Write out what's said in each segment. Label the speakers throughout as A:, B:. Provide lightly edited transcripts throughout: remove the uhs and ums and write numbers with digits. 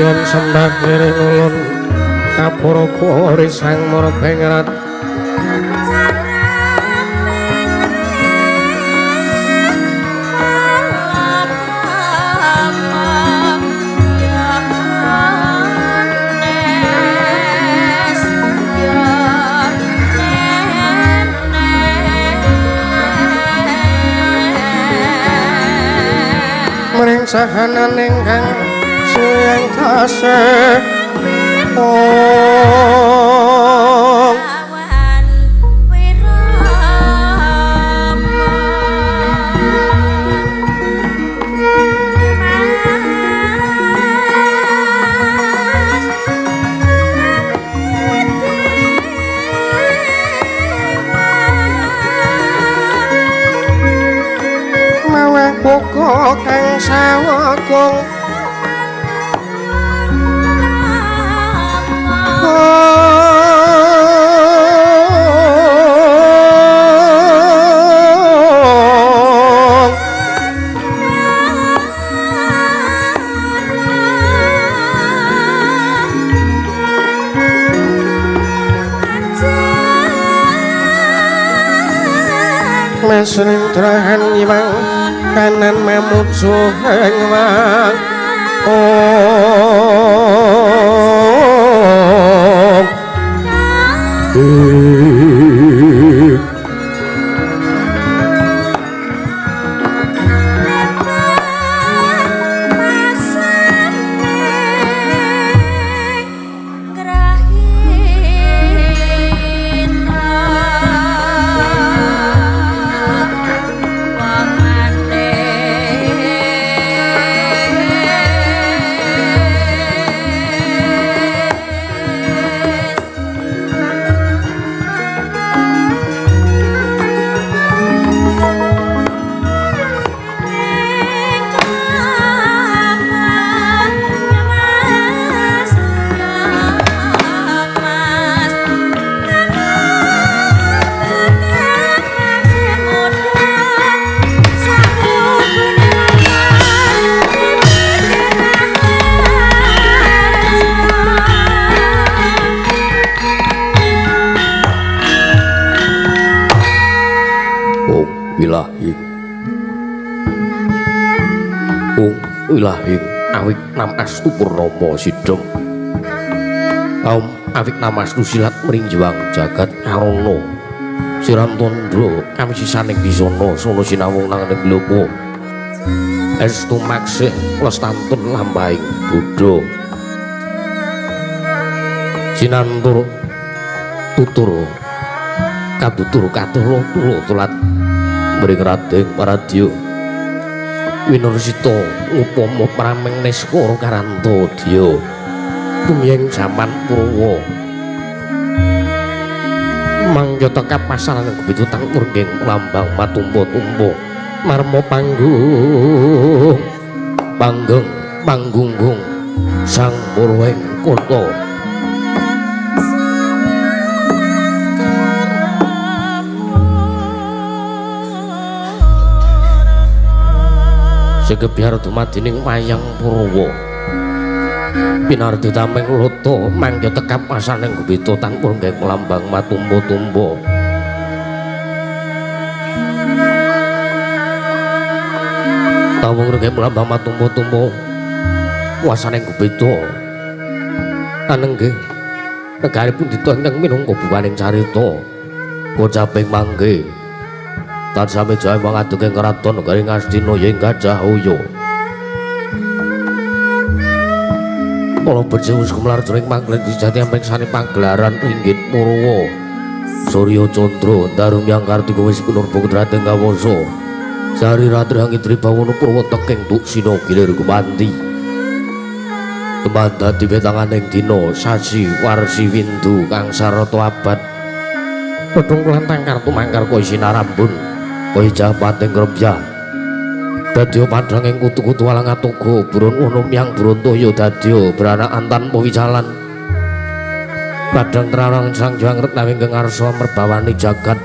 A: Guyon sembah ngiring ulun kapura puri sang murbengrat. Mring sahanan ingkang sing tasih maweh buka kang sawekung. Mesring trahan iwang kanan mamuju ing wang. Ilahing awik nam astu purnama sidhem kaum awik nam astu silat mringjuang jagat karana siram tandha kami sisaning bisana sono sinawung nang ning lopo estu maksih lestantun lampahing bodho sinantur tutur kadutur katulo tulo tulat mring radeng paradya winursita upama prameng niskara karantadya tumyeng jaman Purwa mangga tekap pasaran gubitutang murgeng lambang matumpa-tumpa marma panggung panggeng panggunggung sang purweng kota. Segebyar dumadining wayang Purwa pinardi tameng lata mangga tekap asaning gubita tan purgeng lambang matumpa-tumpa tawung rengge lambang matumpa-tumpa wasaning gubita anenggih negari pundhita ingkang minangka buwaning carita kocaping mangke tansah mejahe mangadeg ing kraton negari Ngastina ing Gajah Uya. Kala becik wis gumelar jroning panggelan sejati amping sane pagelaran ringgit Purwa. Surya Candra Darum yang Kartika wis pinurba kudrating kawasa. Sari ratri angitri bawana Purwa teking Duksina gilir gumanti. Teman dadi wetanganing dina sasi warsi windu kang sarata abad. Pedhung tangkar tumangkar kaya sinarambun. Kaya japating grembyah dadya padhang ing kutu-kutu alang atuga burun unum yang burun toya dadya beranakan tanpa wicalan padhang terang sang Hyang Retnawi ingkang ngarsa merbawani jagat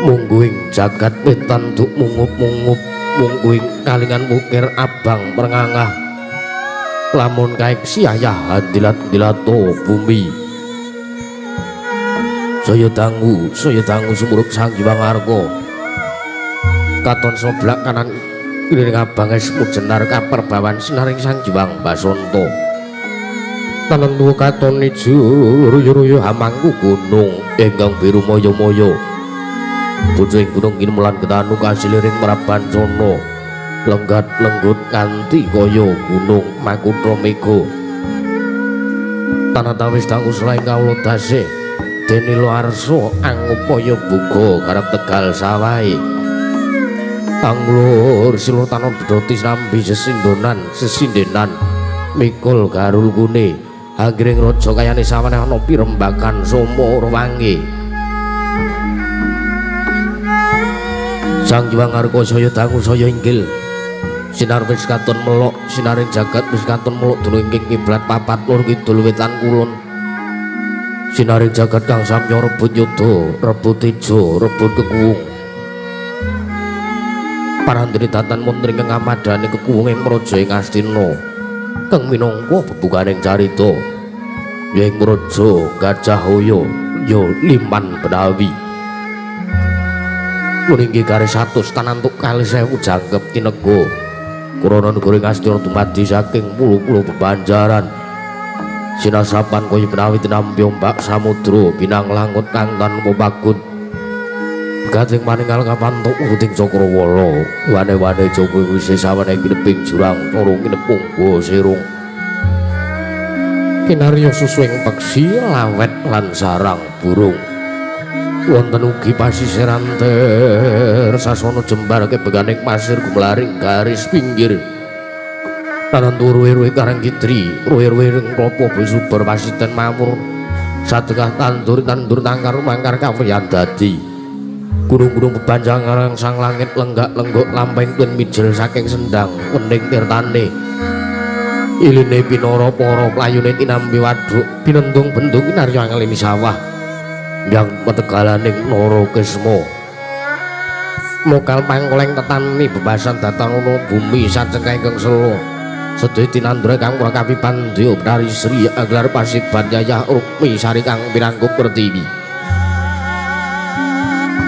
A: mungguing jagat wetan duk mungup-mungup mungguing kalingan wukir abang merngangah Lamun kaeksi ayah dilat-dilato bumi. Saya dangu sumurup Sang Hyang Arka. Katon seblak kanan kiri abang es mujenar kaperbawan sinaring Sang Hyang Basanta. Tanen tuwa katon ijo ruyu-ruyu hamangku gunung ingkang biru moyo-moyo. Bocah ing gunung kinemelan ketanu kasiliring Prabancana. Lenggat lenggut nganti kaya gunung Makutha Mega. Tanah tawis dangu selaing kawula dase. Dene arsa angupaya buga garap tegal sawahe. Tanglur silur tanon bedhoti sambi sesindonan sesindenan mikul garul kune anggiring raja kayane sawane ana pirembakan soma ruwange. Sang Hyang Arka saya dangu saya inggil. Sinar wis katon melok sinaring jagat wis katon melok dunung ing kiblat papat lor kidul wetan kulon. Sinaring jagat kang samya rebut yuda, rebut teja, rebut kekuwung. Parandene datan montring kang amadane kekuwung ing praja ing Astina. Kang minangka bebukaning carita ya ing praja Gajah Hoyo ya Liman Benawi. Muninggi garis 100 tanantuk kalih sewu jangkep tinega. Krana negara ing Astina dumadi saking puluh-puluh bebanjaran. Sinasapan kaya Benawi tinampi ombak samudra binang langut kang tanpa pagut. Gating paningal kapantuk uruting cakrawala. Wane-wane joko wis sawane kineping jurang turung kinepung go sirung. Kinarya susuing peksi lawet lan sarang burung. Wonten ugi pasisiran ter sasana jembar kebeganing pasir gumlaring garis pinggir. Tanan ruwe-ruwe karang kidri, ruwe-ruwe ing klopo besubur pasiten mamur. Sadekah tandur tandur tangkar mangkar kawriyan dadi. Gunung-gunung bebanjangan sang langit lenggak-lenggok lampahing tun mijil saking sendang wening tirtane. Iline pinara para playune tinampi waduk binendung bendung kinarya angelini sawah. Yang petegalaning Nara Kisma. Mokal pangkoleng tetani bebasan datanono bumi sacengkah ingkang sela. Sedaya tinandra kang prakapi pandya Penari Sri aglar pasiban yayah rukmi sari kang pirangkup pertiwi.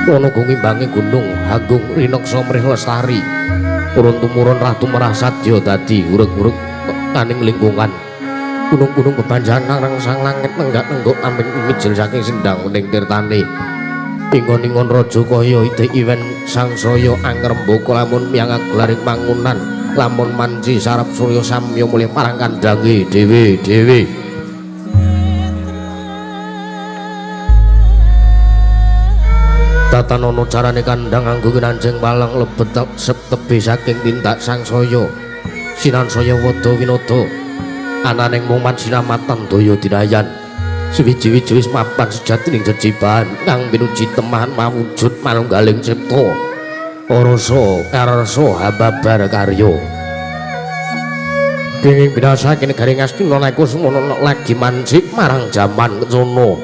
A: Ana gungimbange gunung Hanggung rineksa mrih lestari. Urun tumurun ratu merah sadya dadi ureg-ureg kaning lingkungan. Gunung-gunung bebanjangan nang sang langit nenggak-nenggok amping mijil saking sendang wening tirtane. Ingon-ingon raja kaya ide iwen sangsaya angrembaka lamun miyang aglaring mangunan lamun manci sarap surya samya mulih marang kandhange dhewe-dhewe. Tatanana carane kandhang anggo kinanjeng palang lebet tebih saking tindak sangsaya sinansaya wada winada. Ananing moman sinamatan daya dinayan suwiji-wiji wis mapan sejatining jejibahan kang pinuji temahan mawujud manunggaling cipta rasa karsa hababar karya. Kenging binasake negari Ngastina naika semono lagi mancik marang jaman kencana.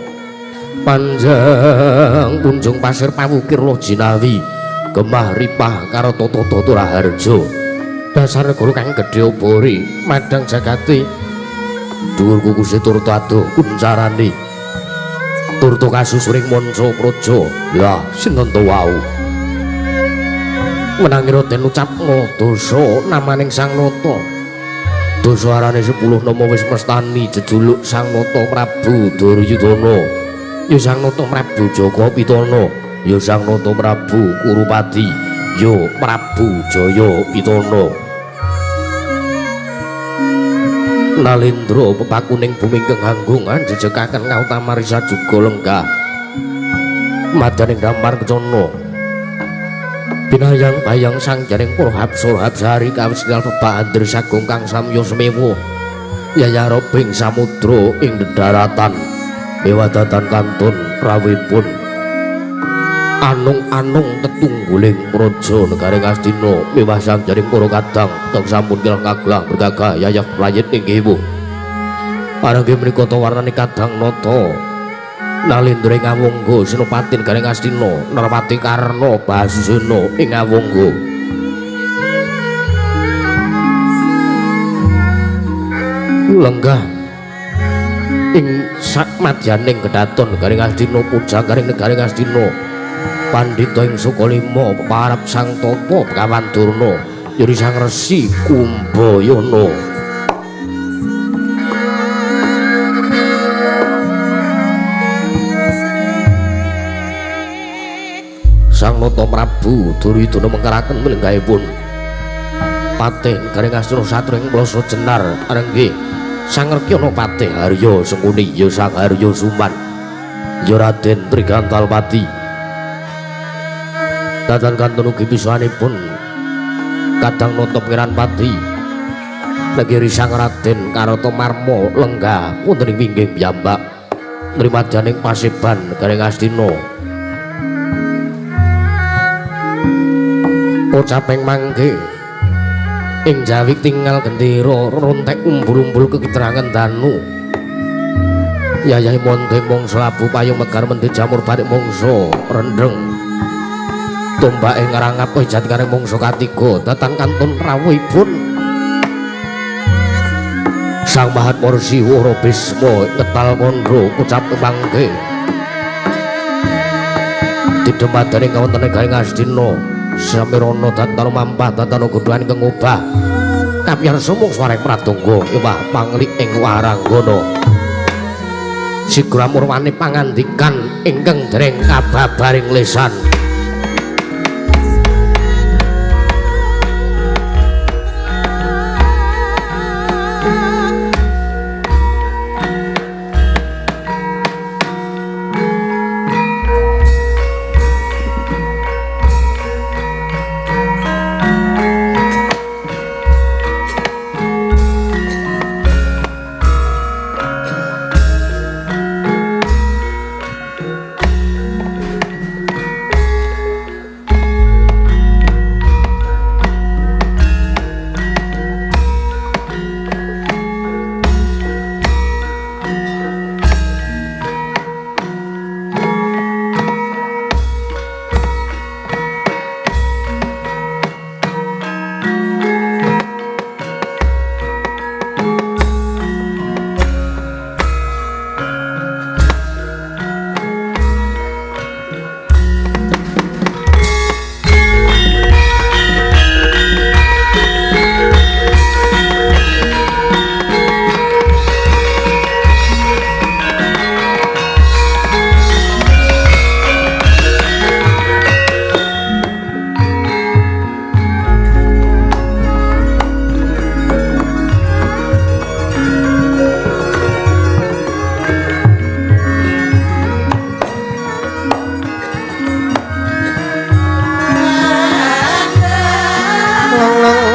A: Panjang punjung pasir pawukir loh jinawi gemah ripah karo tata tata raharja. Dasar negara kang gedhe obore madang jagate dhuwur kukuse turta adoh kuncarane turta kasusuring manca praja. Lah sinten to wau menangira den ucapna dosa namaning Sang Nata. Dosa arane 10 nama wis mestani jejuluk Sang Nata Prabu Duryudana, ya Sang Nata Prabu Jaka Pitana, ya Sang Nata Prabu Kurupati, ya Prabu Jaya Pitana. Nalendra pepakuning bumi ingkang hanggung anjejekaken kautamarisa juga lenggah madaning dampar kencana. Binayang bayang sang jaring para hapsara hapsari kawis bebak sagung kang samya semewa yayah robing samudra ing dedaratan mewadatan kantun rawipun anung-anung tetungguling praja negari Ngastina miwah sang jaring para kadang teng sampun kilang kaglah bergagah yayah playit ing ibu. Parangge menika ta warnane kadang nata Nalendra ing Awangga Senopati negari Ngastina Narpati Karna Basusena ing Awangga. Lenggah ing sakmadyaning kedaton Garing Astina puja garing negaring Astina pandhita ing Sukalima peparap Sang Tapa Begawan Durna yuri Sang Resi Kumbayana. Sang Nata Prabu Duryudana mengkaraken lenggahipun patih Garing Astina satru ing Plasa Jenar renggih Sang Rekyana Patih Harya Sengkuni ya Sang Harya Suman ya Raden Trigantalpati. Datan kantun ugi pisanipun kadang nata Pangeran Pati negeri Sang Raden Karata Marma lenggah wonten ing wingging piyambak nrimadyaning paseban Garing Astina. Ucaping mangke ing jawi tinggal gendera rontek umbul-umbul kekitrangan danu yayahe mondeng mangsa labu payung megar mendhe jamur barik mangsa rendheng tombake ngrangap jatikaning mangsa katiga datan kantun rawuhipun Sang Mahatma Resi Wara Bisma ngetal kandha ucap mangke didemadaning kawontenan Garing Astina samirana datana mampah datana godhoan ingkang obah kapiyar sumung swareng pradangga ewah panglik ing waranggana sigra murwane pangandikan ingkang dereng kababaring lesan.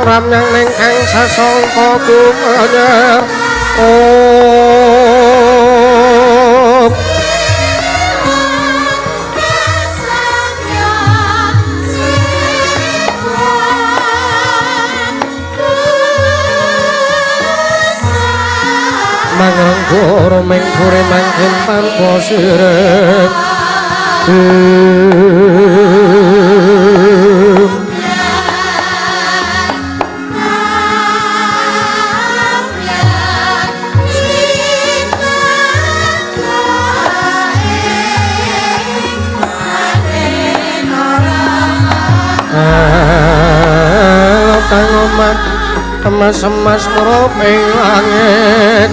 A: Ramyang ning kang sasangka kumenyer om mangrenggur mengkure mangkin tanpa sirip. Emas-emas murup ing langit.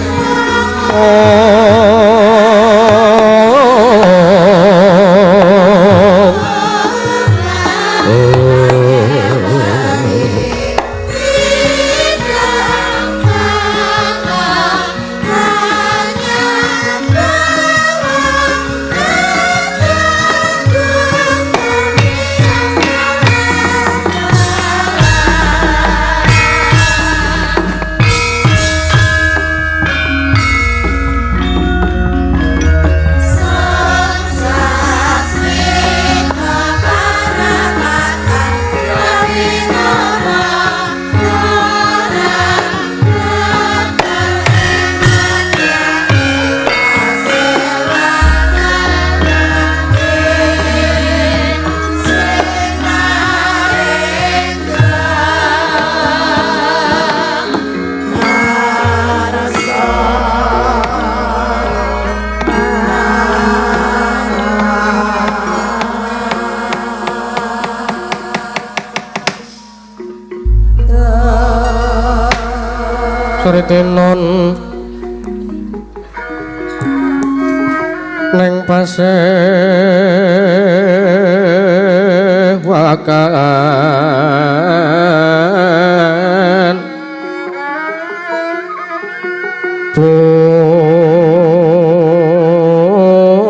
A: Ritenon neng pasewakan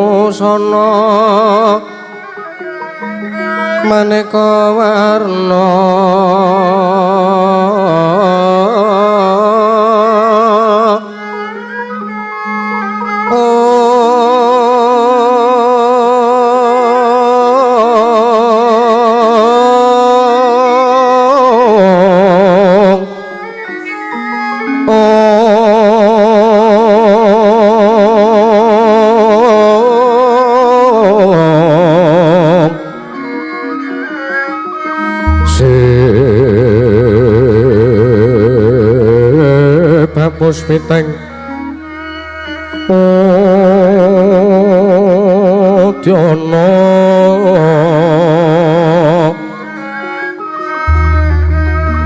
A: busana maneka warna Puspiteng Udyana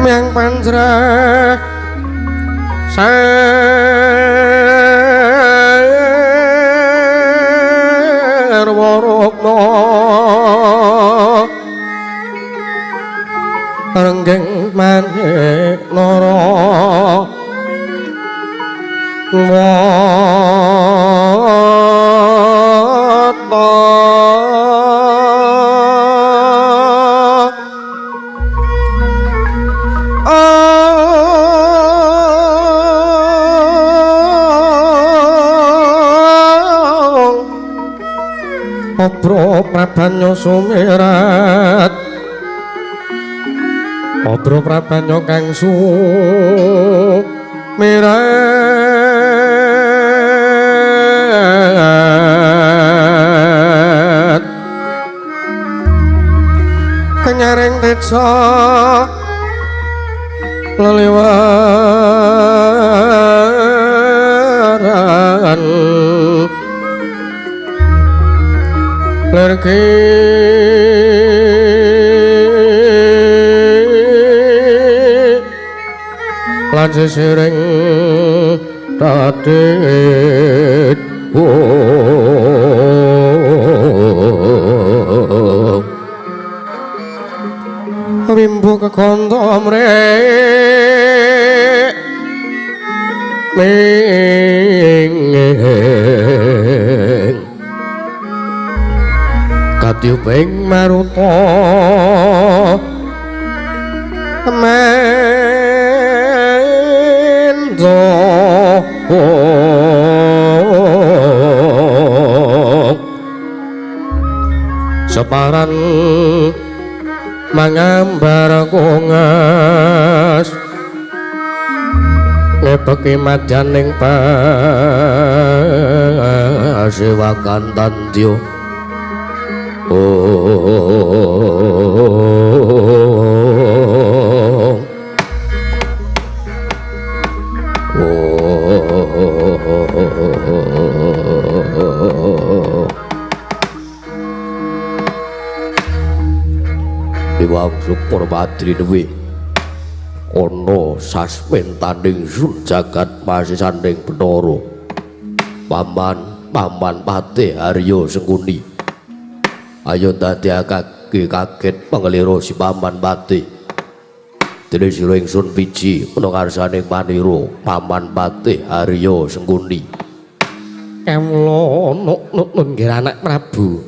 A: Miang panjrah Sarwa rukma Renggeng manik nara Wata Obro prabanyo sumirat Obro prabanyo kang sumirat Kenyaring teja leliwaran lerki lan sisiring tatit Wimbo kekondo mrek ming katyuping maruta mendo separan mangambar kongas ngebeki madyaning pasewakan tandya. Diwangsuk Purwadri duwe ana sasmentaning sun jagat masisanding Bathara Paman Paman Patih Arya Sengkuni. Ayo ndadekake kaget panglira si Paman Patih. Dene sira ingsun piji ana ngarsaning manira Paman Patih Arya Sengkuni. Kawula nuk-nuk nggih anak Prabu.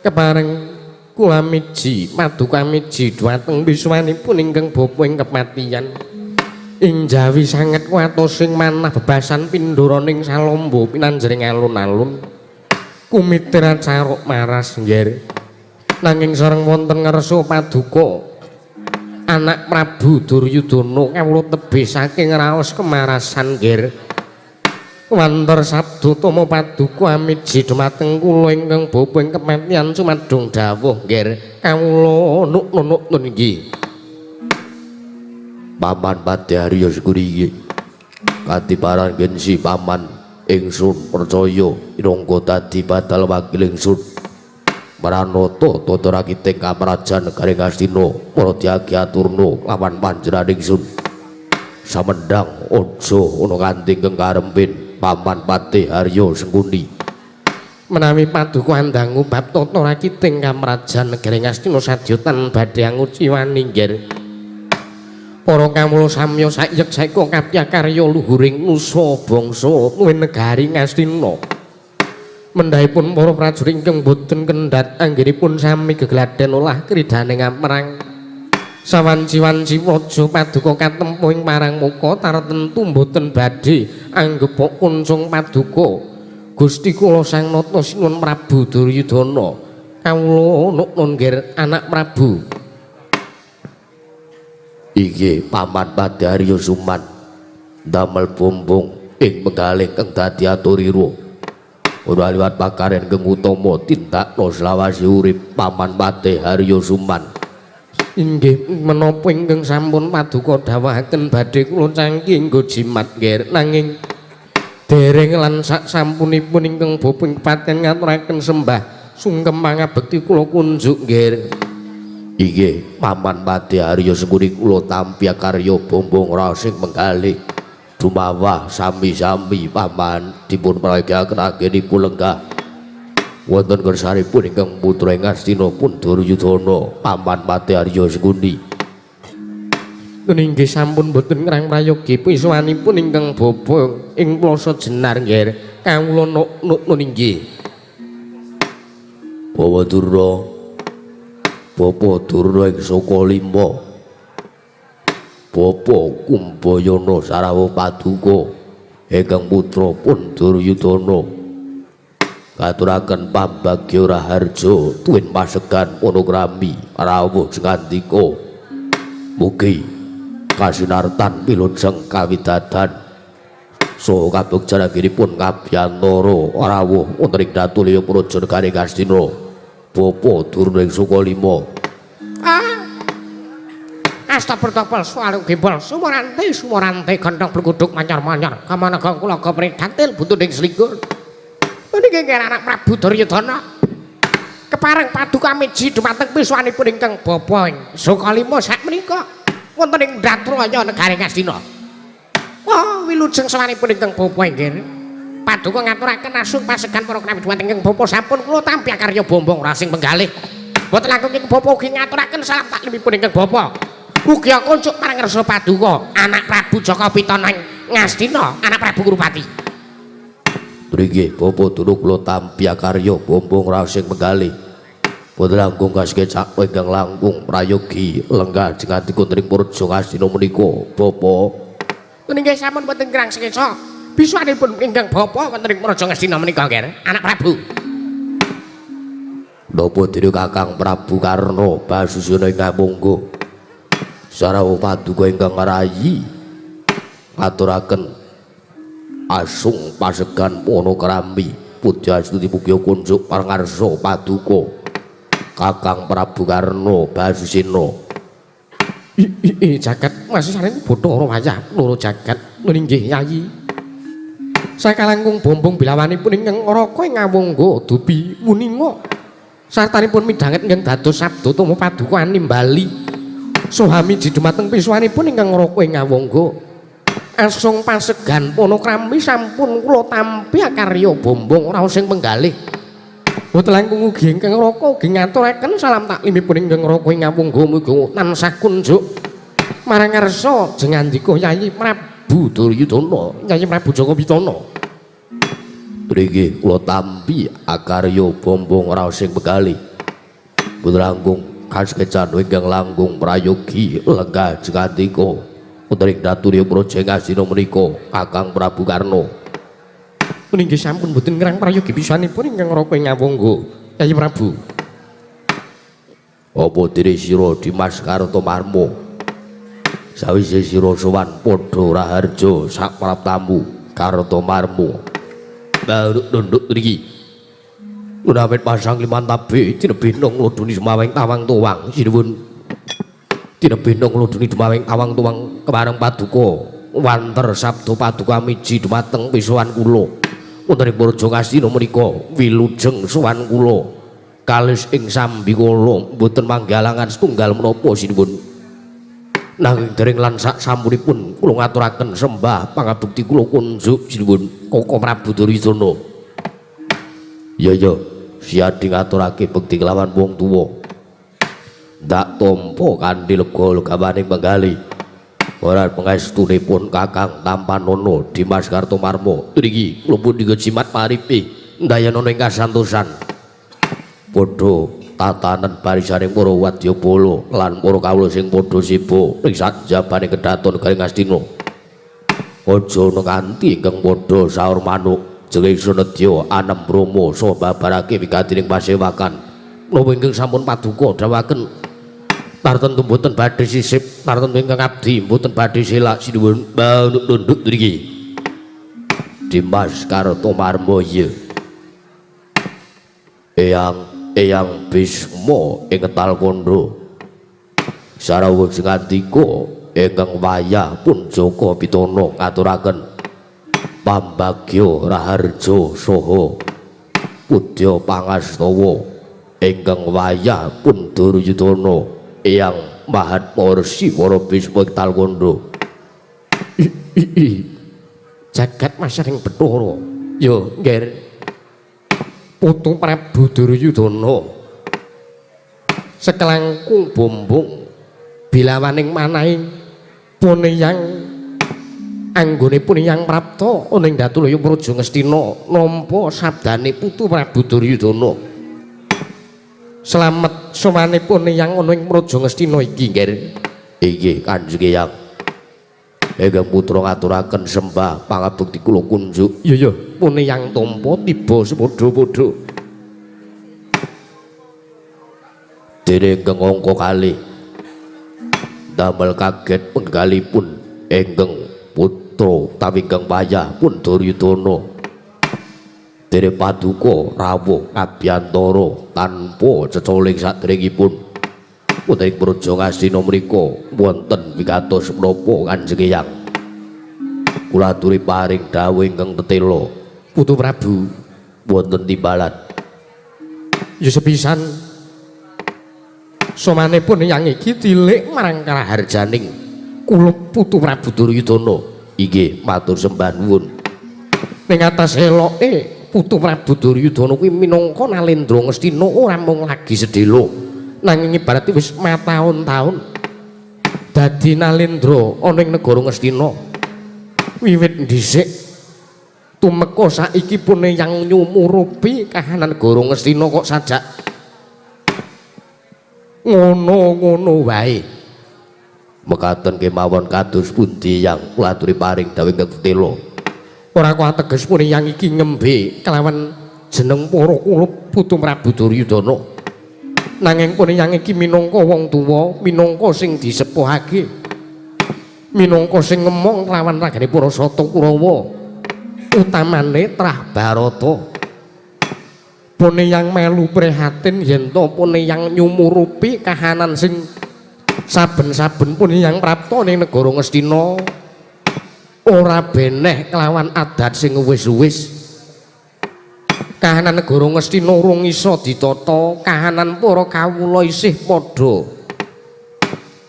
A: Kepareng kula miji paduka miji dhumateng wiswanipun ingkang bapa ing kepatihan. Ing jawi sanget kuwatos ing manah bebasan pindharaning salombo pinanjering alun-alun. Kumitiran caruk maras nggih. Nanging sareng wonten ngersa paduka anak Prabu Duryudana kawula tebih saking raos kemarasan nggih. Wanter sabda tama paduka amiji dhumateng kula ingkang bapa ing kepatihan sumadong dawuh nggih. Kawula nuk-nuk nggih. Paman Patih Arya Sengkuni iki katibaran gensi paman ingsun percaya inangka dadi badal wakil ingsun maranata tata rakiting kamrajan negari Ngastina para dyagi aturna lawan panjenengan ingsun samendang Aja ana kanthi ingkang karempin Paman Patih Arya Sengkuni. Menawi paduka andangu bab tata rakiting kamrajan negari Ngastina sadya tan badhe anguciwani nggih. Para kawula samya sayek saeka kapya karya luhuring nusa bangsa kuwi negari Ngastina. Mendhahipun para prajurit ingkang boten kendhat anggenipun sami gegladen olah kridane ngamerang. Sawanci-wanci praja paduka katempuh ing parang muka tartemtu boten badhe anggepok kuncung paduka. Gusti kula Sang Nata Sinuwun Prabu Duryudana. Kawula nukun nggih anak Prabu. Inggih Paman Patih Arya Suman damel bombong ing menggalih kang dadi aturira. Ora liwat pakaren kang utama tindakna selawase urip Paman Patih Arya Suman. Inggih menapa ingkang sampun paduka dawuhaken badhe kula cangki nggo jimat nggih, nanging dereng lan sak sampunipun ingkang bapa ing kepaten ngaturaken sembah sungkem pangabekti kula kunjuk nggih. Inggih Paman Patih Arya Sengkuni kula tampi karya bombong rasing menggalih dumawah sami-sami paman dipun prayogaken anggenipun lenggah wonten kersanipun ingkang putra ing Ngastina pun Duryudana Paman Patih Arya Sengkuni. Inggih sampun boten ngrang prayogi pisuwanipun ingkang bapa ing Plaza Jenar nggih kawula nuk-nuk inggih. Bawa Durna Bapa Durna ing Saka Lima, Bapa Kumbayana sarawuh paduka ingkang putra pun Duryudana katuraken pambagya raharja tuwin pasegan panakrami rawuh sengandika mugi kasinartan wilujeng kawidadan saha kabegjan anggenipun kabyantara rawuh wonten ing Datulya Praja negari Ngastina. Bapa Durna ing Saka Lima.
B: Asta bertopel sualu gembol sumorante sumorante gantong blekuduk manyar-manyar kamana kang kula kepridatil butuh ing selingkur. Niki nggih anak Prabu Duryudana. Kepareng paduka miji dumateng pisuwanipun ingkang bapa ing Saka Lima sak menika wonten ing Datraya negari Ngastina. Wah, wilujeng sowanipun ingkang bapa inggih. Paduka ngaturaken asung pasegan para krami dumateng ingkang bapa sampun kula tampi karya bombong rasing penggalih. Boten langkung ingkang bapa ugi ngaturaken salam taklimipun ingkang bapa. Ugi kunjuk marang ngarsa paduka anak Prabu Jaka Pitana Ngastina, anak Prabu Kurupati.
A: Inggih bapa Durna kula tampi karya bombong rasing penggalih. Boten langkung kasekecak ingkang langkung prayogi lenggah jengandika ing Praja Ngastina menika bapa.
B: Nggih sampun boten kirang sekeca. Bisuwanipun ingkang bapa wonten ing Praja Ngastina menika nggih, anak Prabu.
A: Napa dene Kakang Prabu Karna Basusena ingkang monggo sarawuh paduka ingkang rayi ngaturaken asung pasegan panakrami puja astuti mugi kunjuk parang ngarsa paduka Kakang Prabu Karna Basusena.
B: I jagat masih saring Bathara wayah loro jagat nggih Yayi. Sakalangkung bombong bilawanipun ingkang raka ing ngawangga dupi wuninga sartanipun midhanget ingkang dados sabda tama paduka animbali saha miji dumateng pisuwanipun ingkang raka ing ngawangga asung pasegan panakrami sampun kula tampi karya bombong raos ing penggalih. Boten langkung ugi ingkang raka ugi ngaturaken salam taklimipun ingkang raka ing ngawangga mugi tansah kunjuk marang ngarsa jengandika Yayi Prabu Duryudana, Yayi Prabu Jaka Pitana.
A: Nggih kula tampi akarya bombong raos ing penggalih. Boten langkung kasekecan ingkang langkung prayogi lenggah jengandika wonten ing Datulya Praja Ngastina menika Kakang Prabu Karna.
B: Nggih sampun boten ngrang prayogi pisanipun ingkang raka ing ngawangga Yayi Prabu.
A: Apa dene sira Dimas Kartomarma? Sawise sira sowan padha raharja sak praptamu Kartomarma. Baru nunduk mriki. Unawit pasang liman tabe tinebih nglodoni sumaweng tawang tuwang sinuwun. Tinebih nglodoni dumaweng tawang tuwang kepareng paduka wanter sabda paduka miji dumateng pisuwan kula. Wonten ing Praja Ngastina menika wilujeng sowan kula. Kalis ing sambikala mboten manggalangan setunggal menapa sinuwun. Nanging dereng lan sak sampunipun kula ngaturaken sembah pangabekti kula kunjuk sinuwun Koko Prabu Duryudana. Ya ya, siadi ngaturake bekti kelawan wong tuwa. Ndak tampa kanthi lega legawaning penggali. Ora pangestunipun Kakang Tampanana Dimas Kartomarma. Niki kula pundi jimat paripi ndayanana ing kasantosan. Padha tatanen barisaning para wadyabala lan para kawula sing padha siba ing sajabane kedaton Garing Astina. Aja nganti ingkang padha saur manuk jenging sanedya anem brama saha babarake wigatining pasewakan. Menapa ingkang sampun paduka dawuhaken tartentu mboten badhe sisip, tartentu ingkang abdi mboten badhe selak sinuwun manuk nunduk mriki. Dimas Kartomarma iya. Eyang Bisma ing Ketal Kandha. Sarawuh sing ngandika ingkang wayah pun Jaka Pitana ngaturaken pambagya raharja saha pudya pangastawa ingkang wayah pun Duryudana Eyang Mahatma Resi para Bisma Ketal Kandha.
B: Jagat masaring Bathara. Ya, Ngger. Putu Prabu Duryudana sekelangkung bombong bilawaning manahe puneyang anggone puneyang prapta ning Datulaya Praja Ngastina nampa sabdane Putu Prabu Duryudana. Slamet sowane puneyang ana ing Praja Ngastina iki, Ngger.
A: Inggih Kanjeng Eyang. Ingkang putra ngaturaken sembah pangabekti kula kunjuk.
B: Iya ya, puneyang tampa tiba sepadha-padha.
A: Dene ingkang angka kalih damel kaget penggalipun ingkang putra utawi ingkang wayah pun Duryudana. Dene paduka rawuh kabyantara tanpa cecoling saderengipun. Wonten ing Praja Ngastina mriku wonten wigatos menapa Kanjeng Eyang. Kula aturi paring dawuh ingkang tetela.
B: Putu Prabu
A: wonten timbalan.
B: Ya sepisan somanipun yang iki tilik marang karaharjaning kula Putu Prabu
A: Duryudana. Inggih matur sembah nuwun.
B: Ning atas eloke Putu Prabu Duryudana kuwi minangka Nalendra Ngastina ora mung lagi sedhela. Nanging ibarate wis mataun-taun dadi Nalendra ana ing negara Ngastina. Wiwit dhisik tumeka saiki puneyang nyumurupi kahanan negara Ngastina kok sajak ngono-ngono wae.
A: Mekaten kemawon kados pundi yang kula aturi paring dawuh ingkang tetela.
B: Ora kuwateges puneyang iki ngembe kelawan jeneng para kula Putu Prabu Duryudana. Nanging puneyang iki minangka wong tuwa, minangka sing disepuhake, minangka sing ngemong kelawan ragane para Sata Kurawa, utamane trah Barata. Puneyang melu prihatin yen to puneyang nyumurupi kahanan sing saben-saben puneyang prapta ning negara Ngastina ora beneh kelawan adat sing wis-wis. Kahanan negara Ngastina urung iso ditata, kahanan para kawula isih padha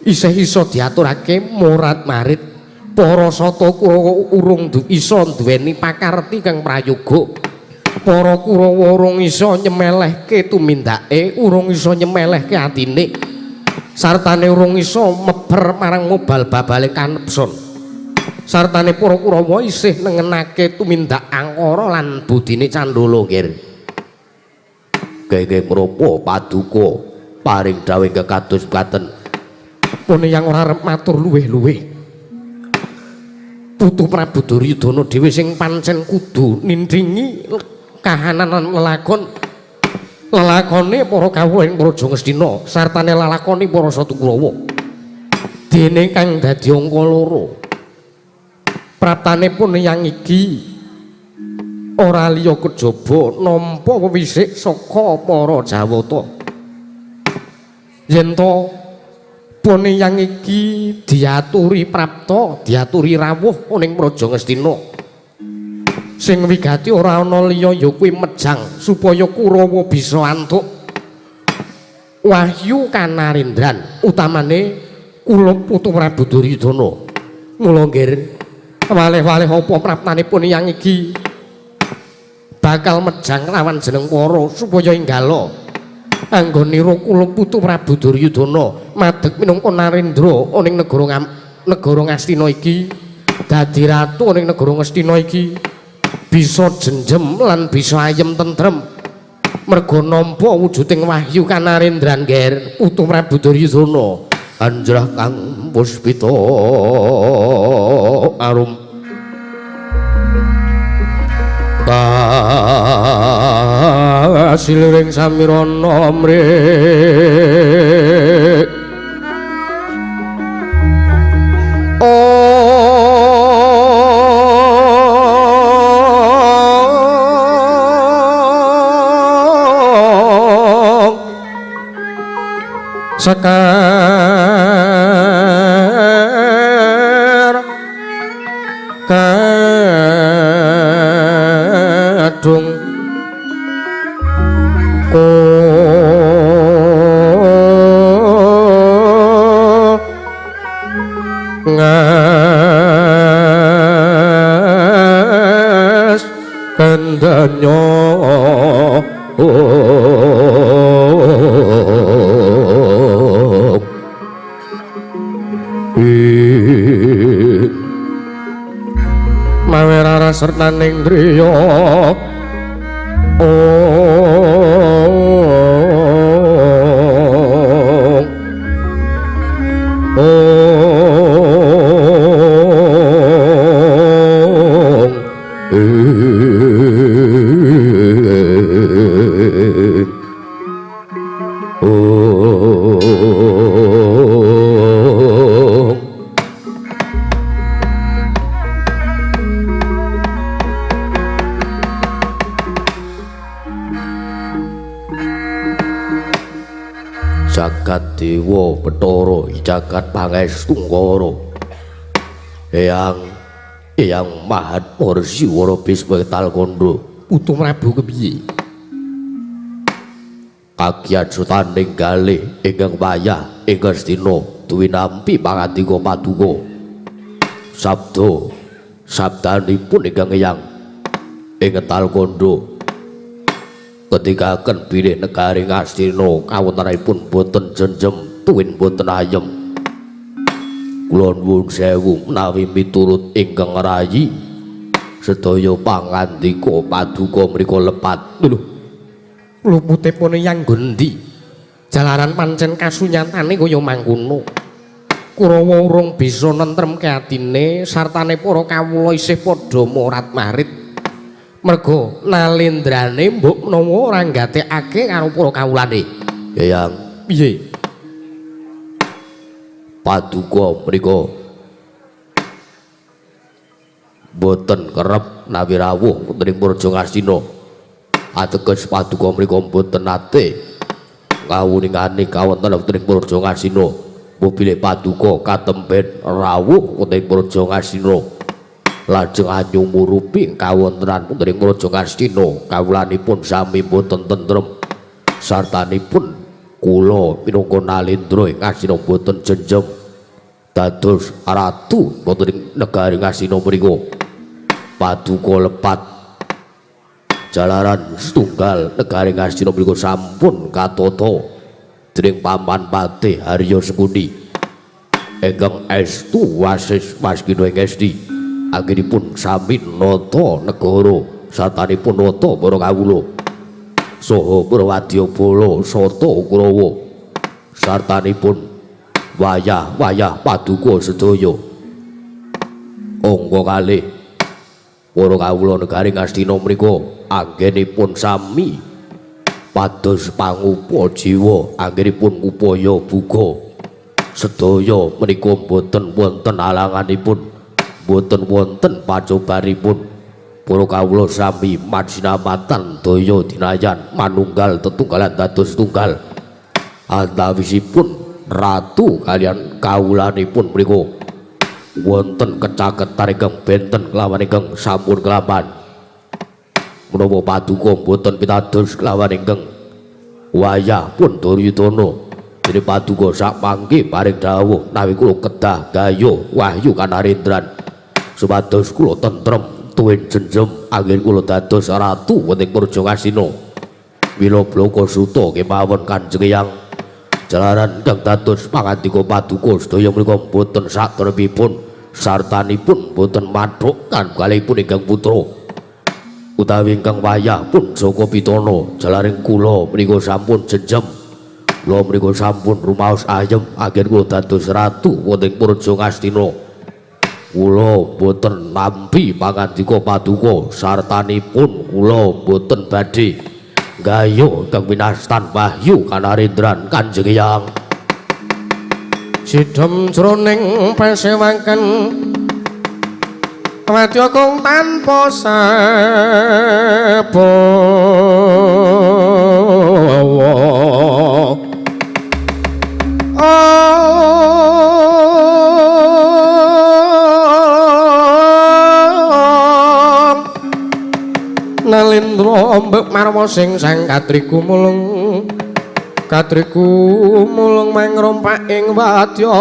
B: isih iso diaturake morat-marit. Para Sata Kurawa urung iso duweni pakarti kang prayoga. Para Kurawa urung iso nyemelehke tumindake, urung iso nyemelehke atine, sartane urung iso meber marang mobal babale kanepson. Sartane para Kurawa isih nengenake tumindak angkara lan budine Candala, Ngger.
A: Kenging menapa paduka paring dawuh ingkang kados mekaten?
B: Puneyang ora arep matur luwih-luwih. Putu Prabu Duryudana dhewe sing pancen kudu nindingi kahanan lelakon lelakone para kawula ing Praja Ngastina sartane lelakone para Sata Kurawa. Dene kang dadi angka loro praptane puneyang iki ora liya kejaba nampa wewisik saka para Jawata. Yen to puneyang iki diaturi prapta, diaturi rawuh ning Praja Ngastina sing wigati ora ana liya ya kuwi mejang supaya Kurawa bisa antuk wahyu kanarendran, utamane Kula putu Prabu Duryudana. Mula nggir waleh-waleh apa praptanipun yang iki bakal mejang lawan jeneng para supaya enggala anggonira kula putu Prabu Duryudana madeg minangka narendra ning negara Ngastina iki, dadi ratu ning negara Ngastina iki bisa jenjem lan bisa ayem tentrem merga nampa wujuding wahyu kanarendran nger putu Prabu Duryudana.
A: Anjrah kang puspita arum kasiliring samirana mrik
B: sekar kadung ngas kendanyo mawe rara sertaning driya
A: Jagat Dewa Bathara jagat Pangestungkara Eyang Mahatma Resi Wara Bisma Talkandha
B: putu Prabu kepiye
A: kagyat sutaning galih ingkang wayah ing Ngastina duwi nampi pangandika paduka sabda sabdanipun ingkang Eyang ing Talkandha ketikaken bilih negari Ngastina kawontenanipun boten jenjem tuwin boten ayem. Kula nuwun sewu menawi miturut ingkang rayi sedaya pangandika paduka mriku lepat.
B: Lho, luputipun yang nggon ndi? Jalaran pancen kasunyatane kaya mangkono. Kurawa urung bisa nentremke atine sartane para kawula isih padha morat-marit. Merga nalendrane mbok menawa ora nggatekake karo para kawulane.
A: Eyang,
B: piye?
A: Paduka mriku boten kerep nawi rawuh wonten ing Praja Ngastina. Ateges paduka mriku boten nate ngawuningane kawonten wonten ing Praja Ngastina. Mobile paduka katemben rawuh wonten ing Praja Ngastina. Lajeng anyumurupi kawontenan wonten ing Praja Ngastina kawulanipun sami boten tentrem sartanipun kula minangka nalendra ing Ngastina boten jenjem dados ratu wonten ing negari Ngastina mriku. Paduka lepat jalaran setunggal negari Ngastina mriku sampun katata dening paman Patih Harya Sengkuni ingkang estu wasis waskina ing esti. Anggenipun sami nata negara sartanipun nata para kawula saha para wadyabala sata Kurawa sartanipun wayah-wayah paduka sedaya. Angka kalih para kawula negari Ngastina mriku anggenipun sami pados pangupa jiwa anggenipun upaya buga sedaya menika boten wonten alanganipun, boten wonten pacobanipun. Para kawula sami majinamatan daya dinayan manunggal tetunggalan dados tunggal. Antawisipun ratu kalian kawulanipun mriku wonten kecaketan ingkang benten kelawan ingkang sampun kelapan. Menapa paduka boten pitados kelawan ingkang wayah pun Duryudana Dene paduka sak mangke paring dawuh nawi kula kedah gayuh Wahyu Kanarendran supados kula tentrem tuwin jenjem anggen kula dados ratu wonten Praja Ngastina. Mila blaka suta kemawon Kanjeng Eyang jalaran ingkang dados pangandika paduka sedaya menika boten satrepipun sartanipun boten mathuk kalihipun ingkang putra utawi ingkang wayah pun Jaka Pitana jalaring kula menika sampun jenjem kula menika sampun rumaos ayem anggen kula dados ratu wonten Praja Ngastina. Kula boten nampi pangandika paduka sartanipun kula boten badhe gayuh kang winastan Wahyu Kanarendran Kanjeng Eyang.
B: Sidhem jroning pasewaken wadya kang tanpa sabawa. Nalindra mbek marwa sing sang katriku mulung katriku mulung mangrompak ing wadya.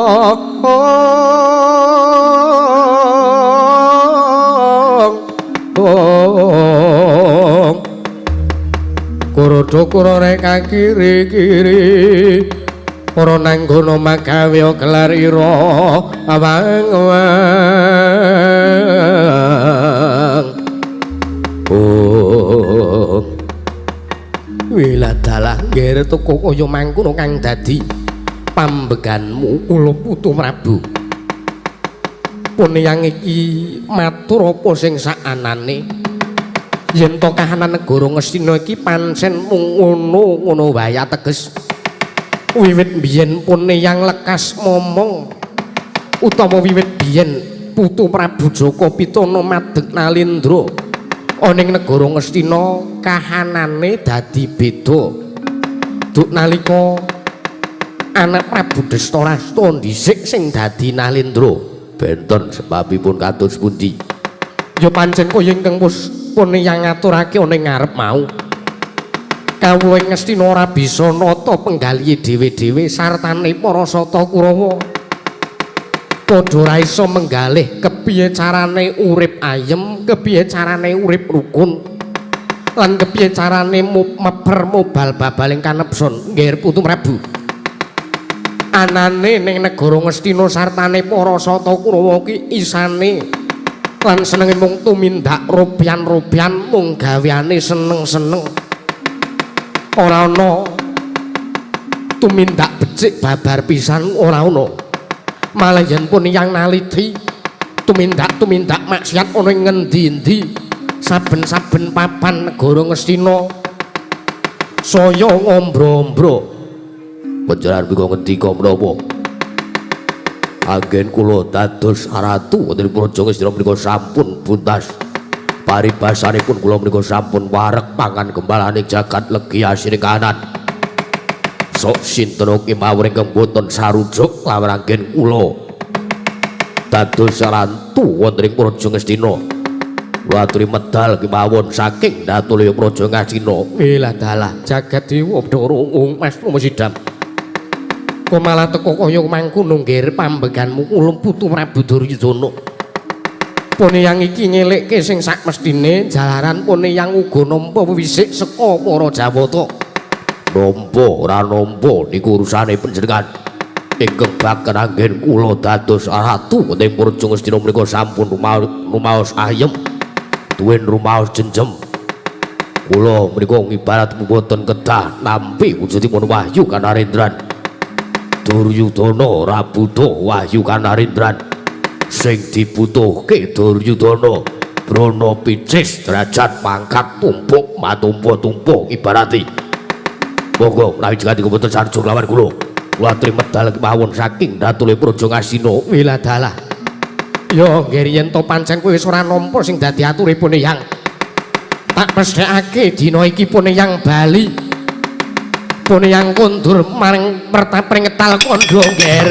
B: Kurodo kurore kiri-kiri para nanggono magawe gelar ira awang-awang.
A: Oh
B: wiladalah ngger teko kaya mangkono kang dadi pambeganmu kula putu Prabu. Pun yang iki matur apa sing sakanane yen to kahanan negara Ngastina iki pancen mung ngono-ngono wae ateges wiwit biyen pun yang lekas momong utawa wiwit biyen putu Prabu Jaka Pitana madeg Nalindra ana ing negara Ngastina kahanane dadi beda. Duk nalika anak Prabu Destarasta dhisik sing dadi Nalindra
A: benten sebabipun kados pundi?
B: Ya pancen kaya ingkang wis pun yang ngaturake ana ing ngarep mau. Kawula ing Ngastina ora bisa nata penggalihe dhewe-dhewe sartane para sata Kurawa. Padha ora iso menggalih kepiye carane urip ayem, kepiye carane urip rukun, lan kepiye carane meber mobal babaling kanepson nggih putu Prabu. Anane ning negara Ngastina sartane para sata Kurawa ki isane lan senenge mung tumindak ropian-ropian mung gaweane seneng-seneng. Ora ana tumindak becik babar pisan ora ana. Malah yen pun yang naliti tumindak-tumindak maksiat ana ing ngendi-endi saben-saben papan negara Ngastina saya ngombro-ombro.
A: Panjenengan mriku ngendika menapa? Anggen kula dados ratu wonten Praja Ngastina menika sampun buntas. Paribasanipun kula menika sampun wareg pangan gembalane jagat legi asiring kahanan. Sok sinten kemawon ingkang boten sarujuk lawan anggen kula dados ratu wonten ing Praja Ngastina. Kula aturi medal kemawon saking Datulaya Praja Ngastina.
B: Nggih dalah jagat dewa Bathara Mas Sidam. Kok malah teko kaya mangkono nggih pambeganmu kula putu Prabu Duryudana. Pone yang iki ngelekke sing sak mestine jalaran pone yang uga nampa wisik saka para Jawata.
A: Nampa ora nampa niku urusane panjenengan. Ingkang baken anggen kula dados ratu wonten Praja Ngastina menika sampun rumaos ayem tuwin rumaos jenjem. Kula menika ngibarat mboten kedah nampi wujudipun Wahyu Kanarendran. Duryudana ora butuh Wahyu Kanarendran. Sing dibutuhke Duryudana brana picis derajat pangkat tumpuk matumpa-tumpa ibarati. Monggo menawi jenengan mboten sarjuk lawan kula. Kula aturi medal kemawon saking Datulaya Praja Ngastina.
B: Wiladalah. Ya nggih yen to pancen kowe wis ora nampa sing dadi ature pun yang. Tak pesthekake dina iki pun yang bali. Pun yang kondur maring pertapring ngetal kandha ngger.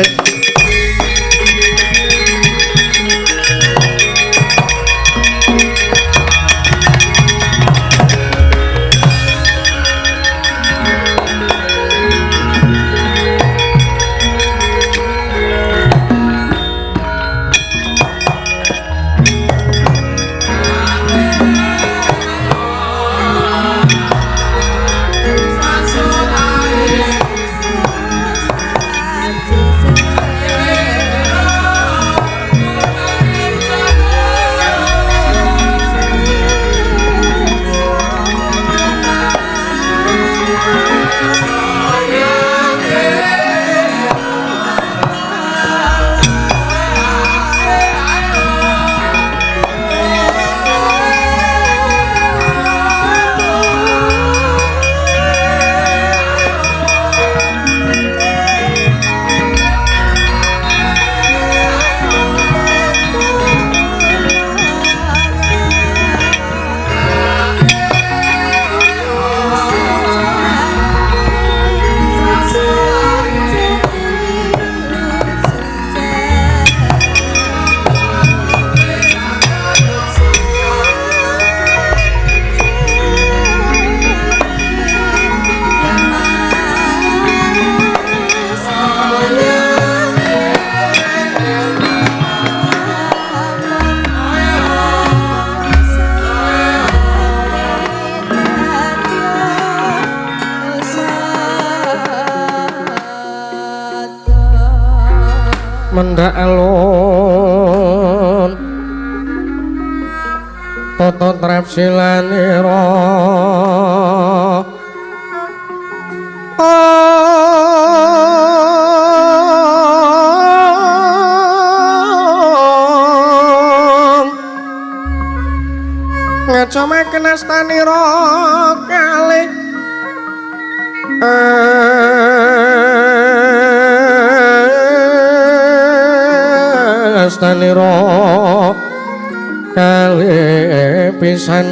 B: Mendhak alun tata trapsilanira ngacomaken astanira kalih astanira kalih pisan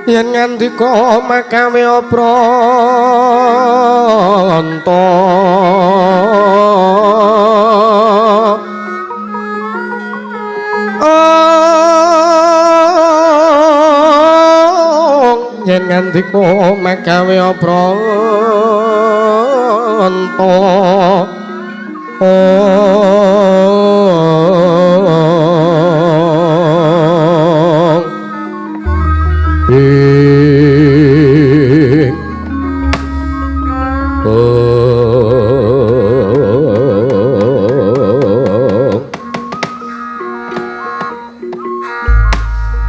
B: yen ngandika makawe opranta yen ngandika makawe opranta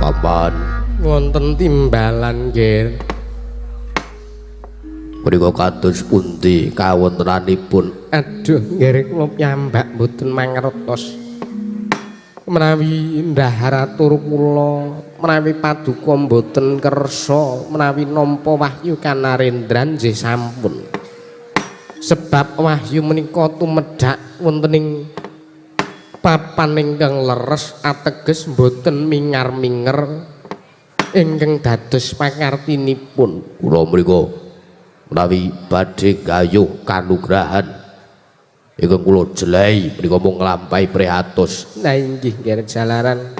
A: Paman
B: wonten timbalan nggih.
A: Menika kados pundi kawontenanipun?
B: Aduh nggih kula piyambak mboten mangertos. Menawi ndahar atur kula, menawi paduka mboten kersa, menawi nampa wahyu kanarendran nggih sampun. Sebab wahyu menika tumedhak wonten ing papan ingkang leres ateges mboten mingar-minger ingkang dados pakartinipun.
A: Kula mriku menawi badhe gayuh kanugrahan ingkang kula jelehi menika mung nglampahi prihatos.
B: Lah inggih nggih jalaran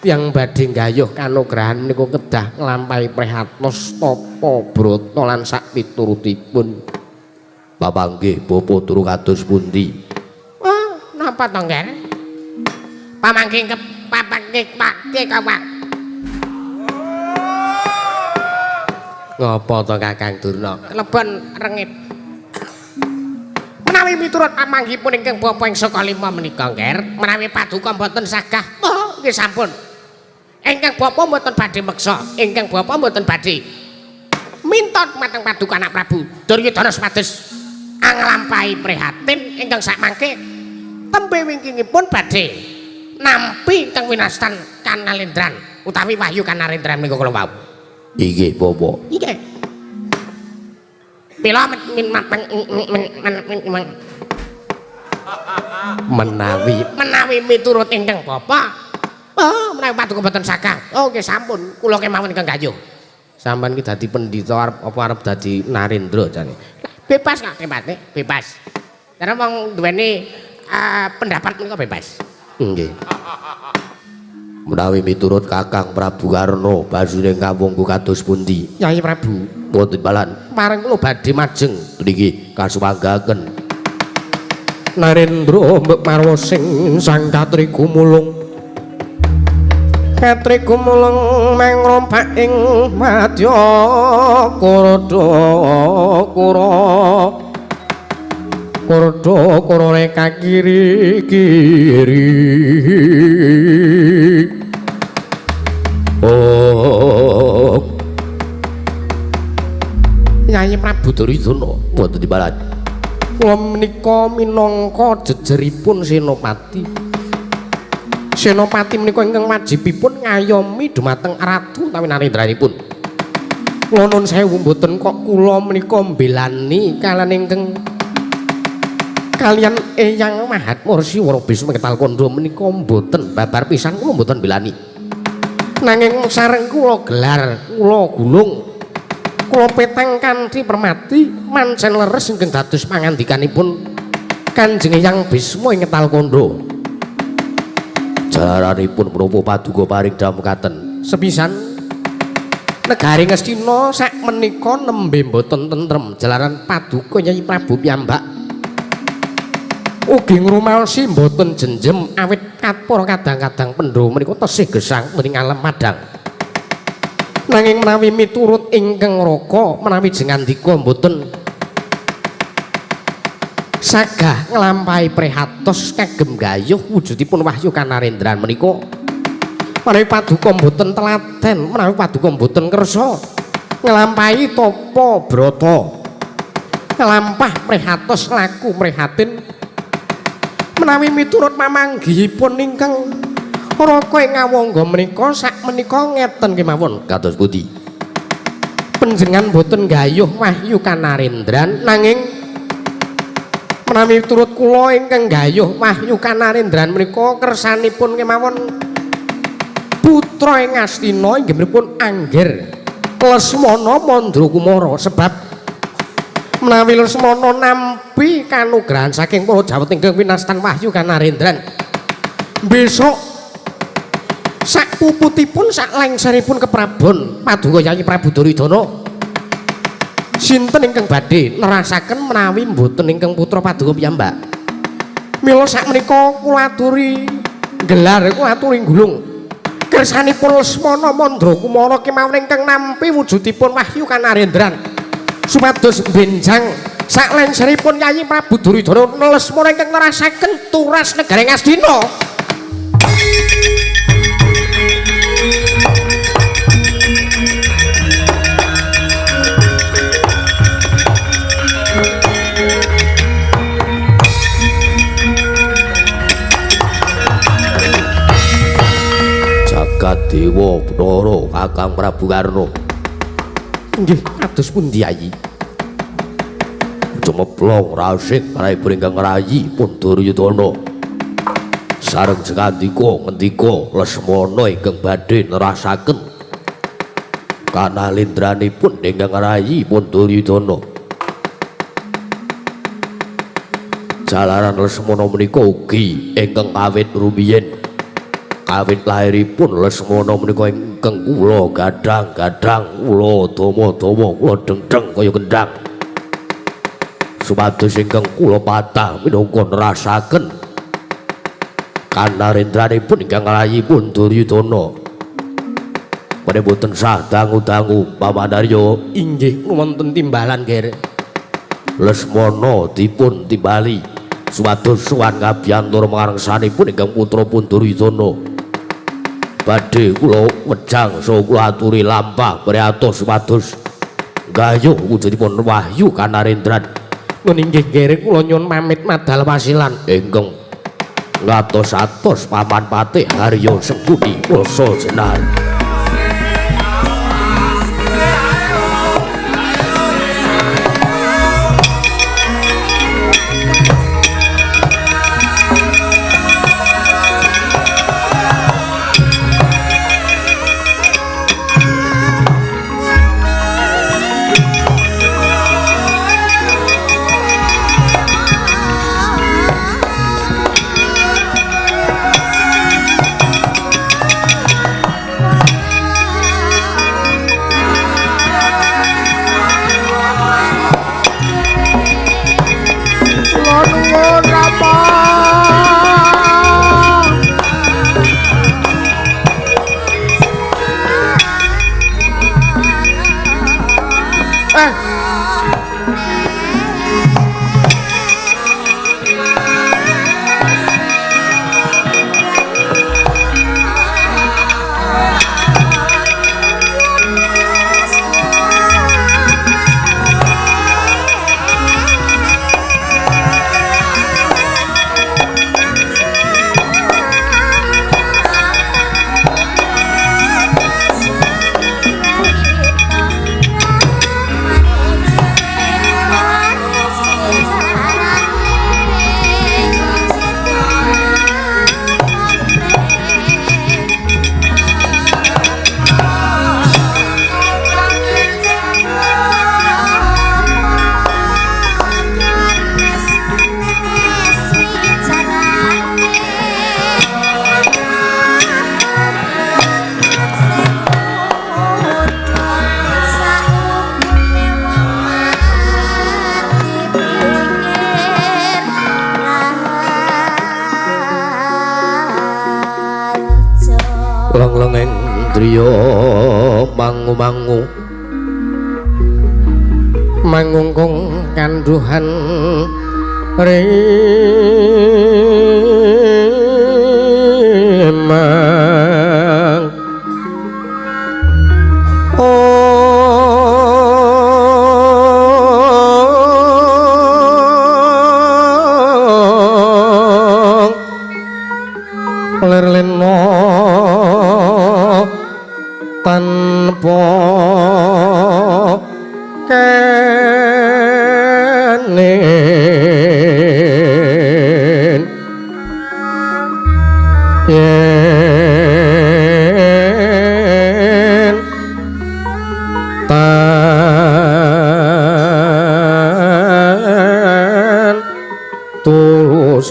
B: tiyang badhe gayuh kanugrahan niku kedah nglampahi prihatos tapa brata lan sak piturutipun.
A: Papanggih bapa turu kados pundi?
B: Oh, napa to nggih? Pamanggih kepapanggih pakke kawak. Ngapa to Kakang Durna? Klebon rengit. Menawi miturut pamanggihipun ingkang bapa ing saka lima menika nggih, menawi paduka mboten sagah, oh nggih sampun. Ingkang bapa mboten badhe meksa, ingkang bapa mboten badhe minta dhumateng paduka anak Prabu Duryudana supados anglampahi prihatin ingkang sakmangke tembe wingkingipun badhe nampi ingkang winastan Kanalendran utawi wahyu Kanarendran menika kula wau.
A: Inggih bapa.
B: Inggih. Mila menawi miturut ingkang bapa, oh menawi paduka mboten sagah. Oh nggih sampun, kula kemawon ingkang gayuh. Sampeyan ki dadi pendhita arep apa arep dadi narendra jane? Bebas kok tempate, bebas. Karena wong duweni pendapat menika bebas.
A: Nggih. Menawi miturut Kakang Prabu Karna basune kawungku kados pundi?
B: Yai Prabu,
A: wonten balan
B: pareng kula badhe majeng
A: niki kasuwanggaken.
B: Narendra mbek marwa sing sang katri gumulung. Katri gumulung mangrompak ing madya kurda kura. Kurda kurane kakiri kiri.
A: Oh.
B: Yai Prabu
A: Duryudana wonten timbalan.
B: Kula menika minangka jejeripun Senopati. Senopati menika ingkang wajibipun ngayomi dhumateng ratu utawi narendranipun. Kula nun sewu mboten kok kula menika mbelani kalian ingkang kalian Eyang Mahatma Rsi Wara Bisma Ketal Kandha menika mboten babar pisan kula mboten mbelani. Nanging sareng kula gelar, kula gulung, kula petang kanthi permati mancen leres ingkang dados pangandikanipun Kanjeng Eyang Bisma ing Ketal Kandha.
A: Jalaranipun menapa paduka paring damekaten?
B: Sepisan negari Ngastina sak menika nembe mboten tentrem jalaran paduka Nyai Prabu piyambak ugi ngrumaosi mboten jenjem awit para kadang-kadang Pandhawa menika tesih gesang mring alam padang. Nanging menawi miturut ingkang raka menawi jengandika mboten Sagah nglampahi prihatos kagem gayuh wujudipun Wahyu Kanarendran menika. Menawi paduka mboten telaten, menawi paduka mboten kersa nglampahi tapa brata. Nglampah prihatos laku prihatin menawi miturut mamanggihipun ingkang Raka ing Ngawangga menika sakmenika ngeten kemawon
A: kados pundi?
B: Panjenengan mboten gayuh Wahyu Kanarendran nanging menawi turut kula ingkang gayuh Wahyu Kanarendran menika kersanipun kemawon putra ing Astina inggih Angger Lesmana Mandrakumara sebab menawi Lesmana nampi kanugrahan saking para Jawata ingkang winastan Wahyu Kanarendran besok sak puputipun sak lengseripun keprabon paduka Yayi Prabu Duryudana sinten ingkang badhe nerasaken menawi mboten ingkang putra paduka piyambak. Mila sakmenika kula aturi gelar kula aturi gulung kersanipun Lesmana Mandrakumara kemawon ingkang nampi wujudipun Wahyu Kanarendran supados benjang sak lengseripun Yayi Prabu Duryudana Lesmana ingkang nerasaken turas negari Ngastina.
A: Jagat Dewa Bathara Kakang Prabu Karna.
B: Nggih, kados pundi Yayi?
A: Cumeplong rasik marang ingkang rayi pun Duryudana. Sareng sengandika ngendika Lesmana ingkang badhe nerasaken kanalendranipun ingkang rayi pun Duryudana. Jalaran Lesmana menika ugi ingkang kawit rumiyin. Kawit lairipun Lesmana menika ingkang kula gadhang-gadhang kula dama-dama kula dengdeng kaya kendhang. Supados ingkang kula patah minangka nerasaken kanarendranipun ingkang rayipun Duryudana. Badhe boten sah dangu-dangu Paman Arya.
B: Inggih wonten timbalan, Ger.
A: Lesmana dipun timbali supados sowan kabiyantara mangrengsanipun ingkang putra pun Duryudana. Badhe kula wejang saha kula aturi lampah prihatos supados gayuh wujudipun Wahyu Kanarendran.
B: Nun inggih Ger, kula nyuwun pamit madal wasilan
A: ingkang ngatos-atos Paman Patih Harya Sengkuni Wasa Jenar. Lenglenging driya mangu-mangu
B: mangungkung kandhuhan
A: rimang ong lir lena tanpa kene yen tan tulus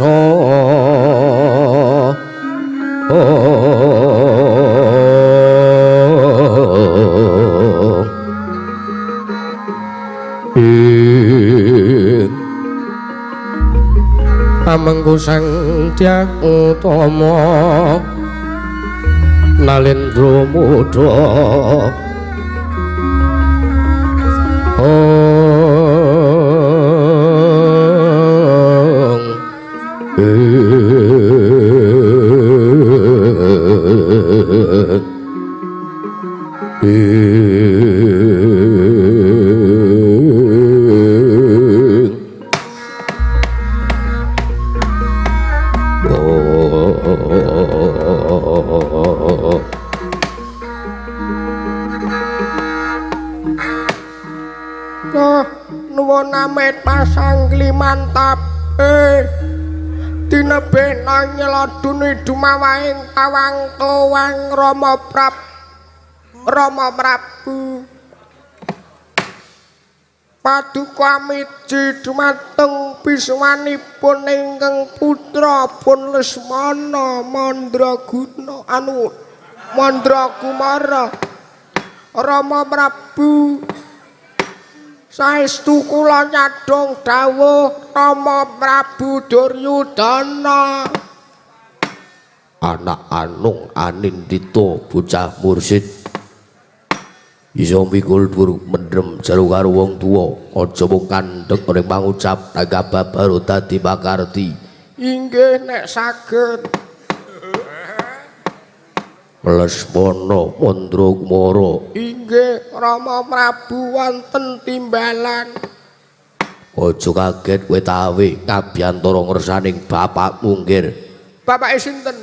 A: Amengku Sang Hyang Utama Nalendra Muda ong
B: Nuwun amit pasang mantap tinebena nyeladune dumawahing tawang towang Rama Prabu paduka miji dumateng piswanipun ingkang putra pun Lesmana Mandraguna anu Mandrakumara Rama Prabu saestu kula nyadong dawuh Rama Prabu Duryudana
A: anak anung anindita bocah mursid iso mikul dhuwur mendem jero karo wong tuwa aja mung kandhek ning pangucap tanggap baru dadi pakarti
B: inggih nek saged
A: Lesmana Mandrakumara
B: inggih Rama Prabu wonten timbalan
A: aja kaget kowe tawe kabiyantara ngersaning bapakmu nggir
B: bapake sinten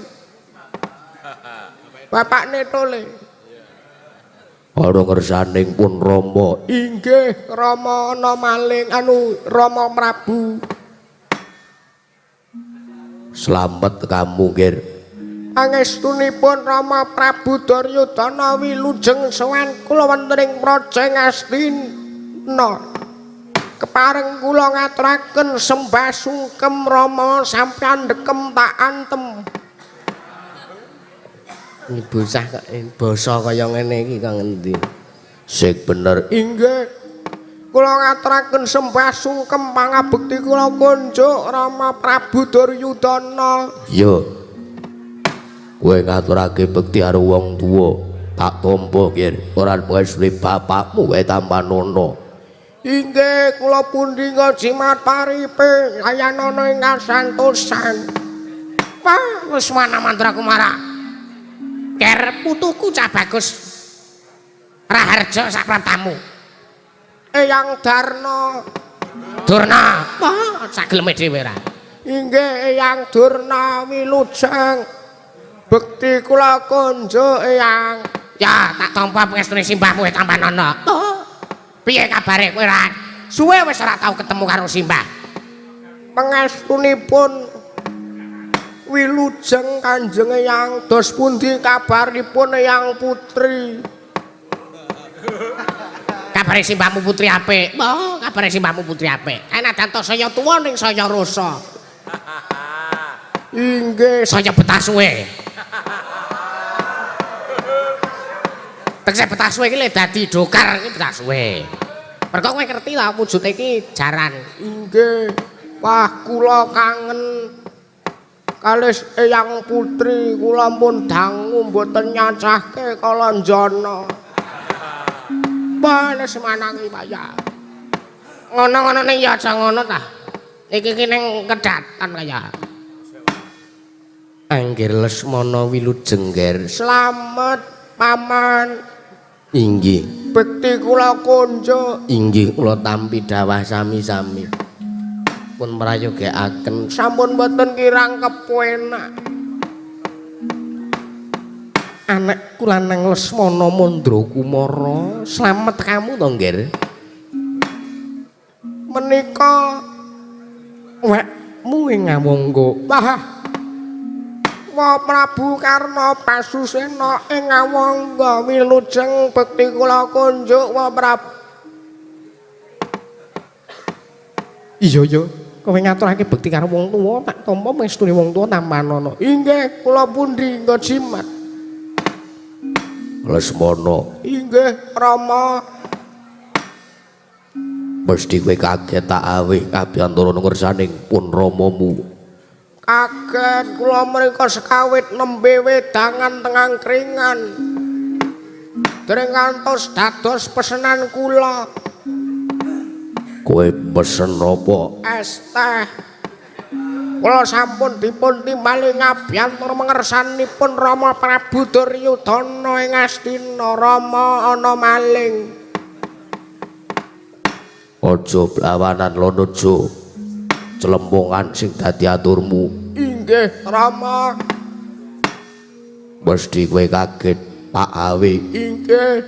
B: bapakne tole
A: ana ngersaning pun Rama
B: inggih Rama ana maling anu Rama Prabu
A: slamet kamu nggir
B: pangestunipun Rama Prabu Duryudana wilujeng sowan kula wonten ing Praja Ngastina kepareng kula ngaturaken sembah sungkem Rama sampeyan dekem tak antem.
C: Bocah kok basa kaya ngene iki kok ngendi
A: sing bener
B: inggih kula ngaturaken sembah sungkem pangabekti kula kunjuk Rama Prabu Duryudana
A: ya kowe ngaturake bekti karo wong tuwa tak tampa nggir ora pengestune bapakmu wae tampanana
B: inggih kula pundi jimat paripe layanana ing kasantosan. Wah Lesmana Mandrakumara ker putuku cah bagus Raharja sapraptamu Eyang Darna Durna wah sageleme dhewe ra inggih Eyang Durna wilujeng bekti kula konjuk Eyang ya tak tampa pengestune simbahmu tampanana oh piye kabare kowe ra suwe wis ora tau ketemu karo simbah pangestunipun wilujeng Kanjeng Eyang dos pundi kabaripun Eyang Putri kabare simbahmu putri apik oh kabare simbahmu putri apik enajan to saya tuwa ning saya rasa inggih saya betah suwe tegese betah suwe iki le dadi dokar iki betah suwe. Mergo kowe ngerti ta wujude iki jaran. Inggih. Wah kula kangen kalih Eyang Putri kula pun dangu mboten nyacahke kalanjana. Wah Lesmana iki wayah. Ngono-ngono ning ya aja ngono ta. Iki ki ning kedaton kaya. Anggir Lesmana wilujeng nger. Slamet paman. Inggih. Bekti kula konjo. Inggih kula tampi dawah sami-sami. Pun prayogekaken sampun boten kirang kepenak. Anakku lanang Lesmana Mandra Kumara, slamet kamu to, Ngger? Menika wekmu ing Ngawangga. Wah. Wa Prabu Karna Basusena ing Ngawangga wilujeng bekti kula kunjuk wa Prabu. Iya ya, kowe ngaturake bekti karo wong tuwa tak tampa mestune wong tuwa tampanana. Inggih, kula pundi nggo jimat.
A: Lesmana.
B: Inggih, Rama.
A: Mesti kowe kaget tak aweh kabyantara ngersaning pun ramamu.
B: Kaget kula mriko sekawit nembe wedangan teng angkringan. Dereng ngantos dados pesenan kula.
A: Kowe pesen apa?
B: Es teh. Kula sampun dipun timbali ngabyantara mangersanipun Rama Prabu Duryudana ing Astina. Rama ana maling.
A: Aja blawanan lan aja clembongan sing dadi aturmu.
B: Inggih, Rama.
A: Mesti kowe kaget Pak Awe.
B: Inggih.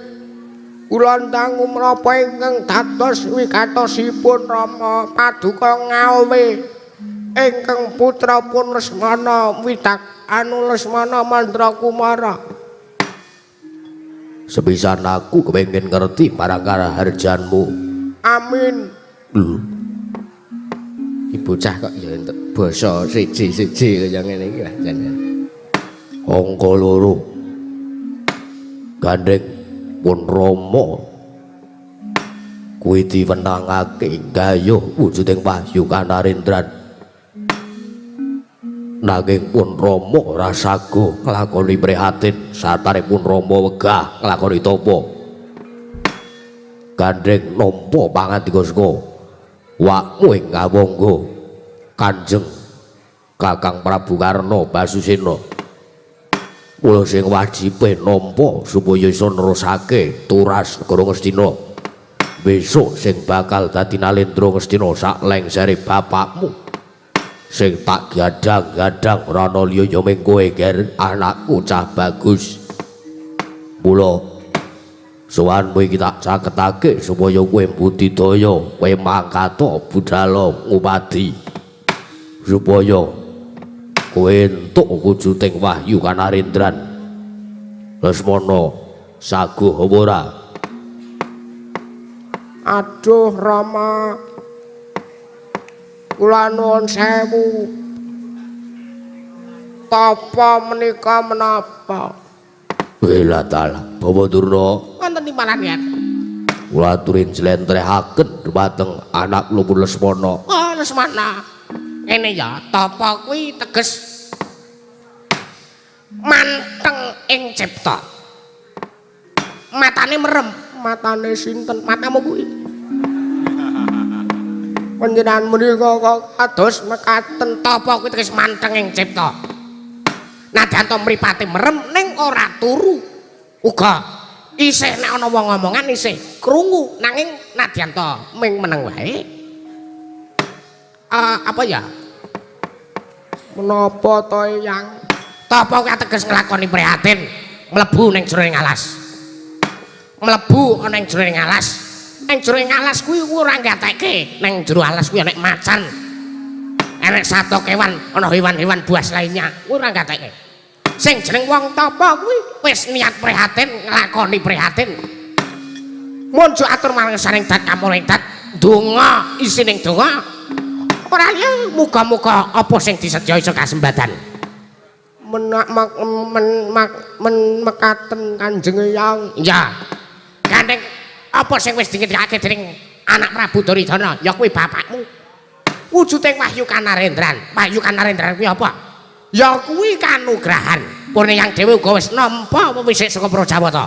B: Kula dangu menapa ingkang dados wigatosipun Rama paduka ngawe ingkang putra pun Lesmana widak anu Lesmana Mandra Kumara.
A: Sepisan aku kepengin ngerti marang karaharjanmu.
B: Amin.
A: Lho.
C: Iki bocah kok ya entuk basa siji-siji kaya ngene iki lah jan.
A: Angka loro. Gandeng pun Rama kuwi diwenangake gayuh wujuding wahyu kanarendran. Nanging pun Rama ora saguh nglakoni prihatin satare pun Rama wegah nglakoni tapa. Gandeng nampa pangandika saka wakmu ing Ngawangga Kanjeng Kakang Prabu Karna Basusena. Mula sing wajibe nampa supaya iso nerusake turas negara Ngastina. Besok sing bakal dadi nalendra Ngastina sak lengsere bapakmu. Sing tak gadang-gadang ora ana liya ya mung kowe, Ger, anakku cah bagus. Mula sowanmu iki tak caketake supaya kowe budidaya, kowe mangkata budala ngupadi. Supaya kowe entuk wujuding wahyu kanarendran. Lesmana saguh apa ora?
B: Aduh Rama. Kula nuwun sewu. Tapa menika menapa?
A: Wela taala, Bapak Durna.
B: Wonten timbalan yen.
A: Kula aturi njlentrehaken dhumateng anak kula pun Lesmana.
B: Oh, Lesmana. Ngene ya, tapa kuwi teges manteng ing cipta. Matane merem, matane sinten? Matamu kuwi. Panjenengan menika kok kados mekaten tapa kuwi teges manteng ing cipta. Nadyan to mripate merem ning ora turu. Uga isih nek ana wong ngomongan isih krungu nanging nadyan to ming meneng wae. Apa ya? Menapa to Eyang? Tapa kuwi ateges nglakoni prihatin mlebu ning jroning alas. Mlebu ana ing jroning alas. Ning jroning alas kuwi ora nggatekke. Ning jero alas kuwi ana macan. Enek sato kewan, ana hewan-hewan buas lainnya, kuwi ora nggatekke. Sing jeneng wong tapa kuwi wis niat prihatin, nglakoni prihatin. Munjuk atur marang saring dat kamuring dat, donga isining donga. Ora liya muga-muga apa sing disedya iso kasembadan. Menak mak men mak men mekaten Kanjeng Eyang. Iya. Gandeng apa sing wis dingendikake dening anak Prabu Duryudana ya kuwi bapakmu. Wujuding wahyu kanarendran. Wahyu kanarendran kuwi apa? Ya kuwi kanugrahan. Purne Yang dhewe uga wis nampa wisik saka Prajawata.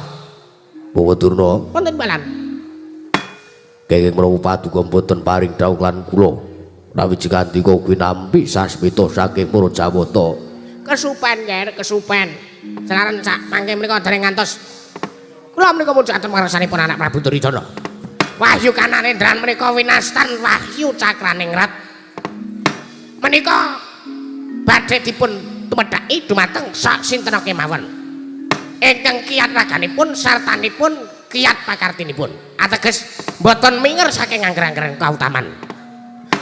A: Bawa Durna.
B: Wonten balan.
A: Kenging menapa paduka mboten paring dhawuh lan kula. Rawiji kandika kuwi nampi sasmita saking para Jawata.
B: Kesupen, Ger, kesupen. Selaran sak mangke menika dereng ngantos. Kula menika mujudaken pangarsanipun anak Prabu Duryudana. Wahyu Kanarendran menika winastan Wahyu Cakraningrat. Menika badhe dipun tumedhaki dumateng sak sinten kemawon. Ingkang kiyat raganipun sartanipun kiyat pakartinipun. Ateges mboten minger saking angger-anggeran kautaman.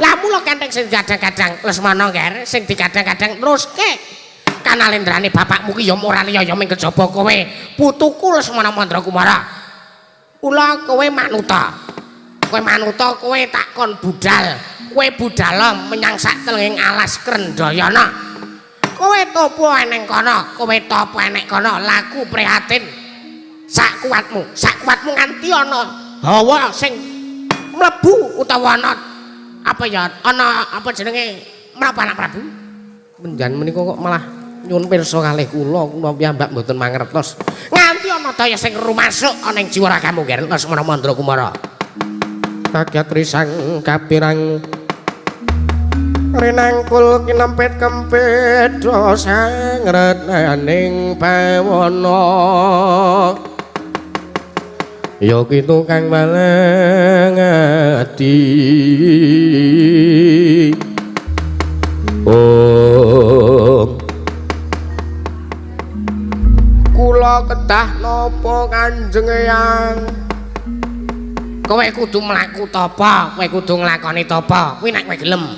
B: Lah mula kenteng sing kadang-kadang Lesmana, Ger, sing dikadang-kadang neruske kanalendrane bapakmu ki ya ora liya ya ming kejaba kowe putuku Lesmana Mandra Kumara. Kula kowe manuta. Kowe manuta, kowe tak kon budal. Kowe budal menyang sak telenging alas Krendayana. Kowe topo eneng kono, kowe topo enek kono, laku prihatin sak kuatmu, sak kuatmu nganti ana hawa sing mlebu utawa ana apa ya, ana apa jenenge menapa anak Prabu?
C: Menjan menika kok malah nyuwun pirsa kalih kula, kula piyambak mboten mangertos.
B: Nganti ana daya sing rumasuk ana ing jiwa ragamu, Ger Lesmana Mandra Kumara.
C: Kaget risang kapirang rinangkul kinempit kempit sangretnaning bawana. Ya kitu kang malang ati. Om. Kula kedah napa Kanjeng Eyang?
B: Kowe kudu mlaku tapa, kowe kudu nglakoni tapa. Kuwi nek kowe gelem.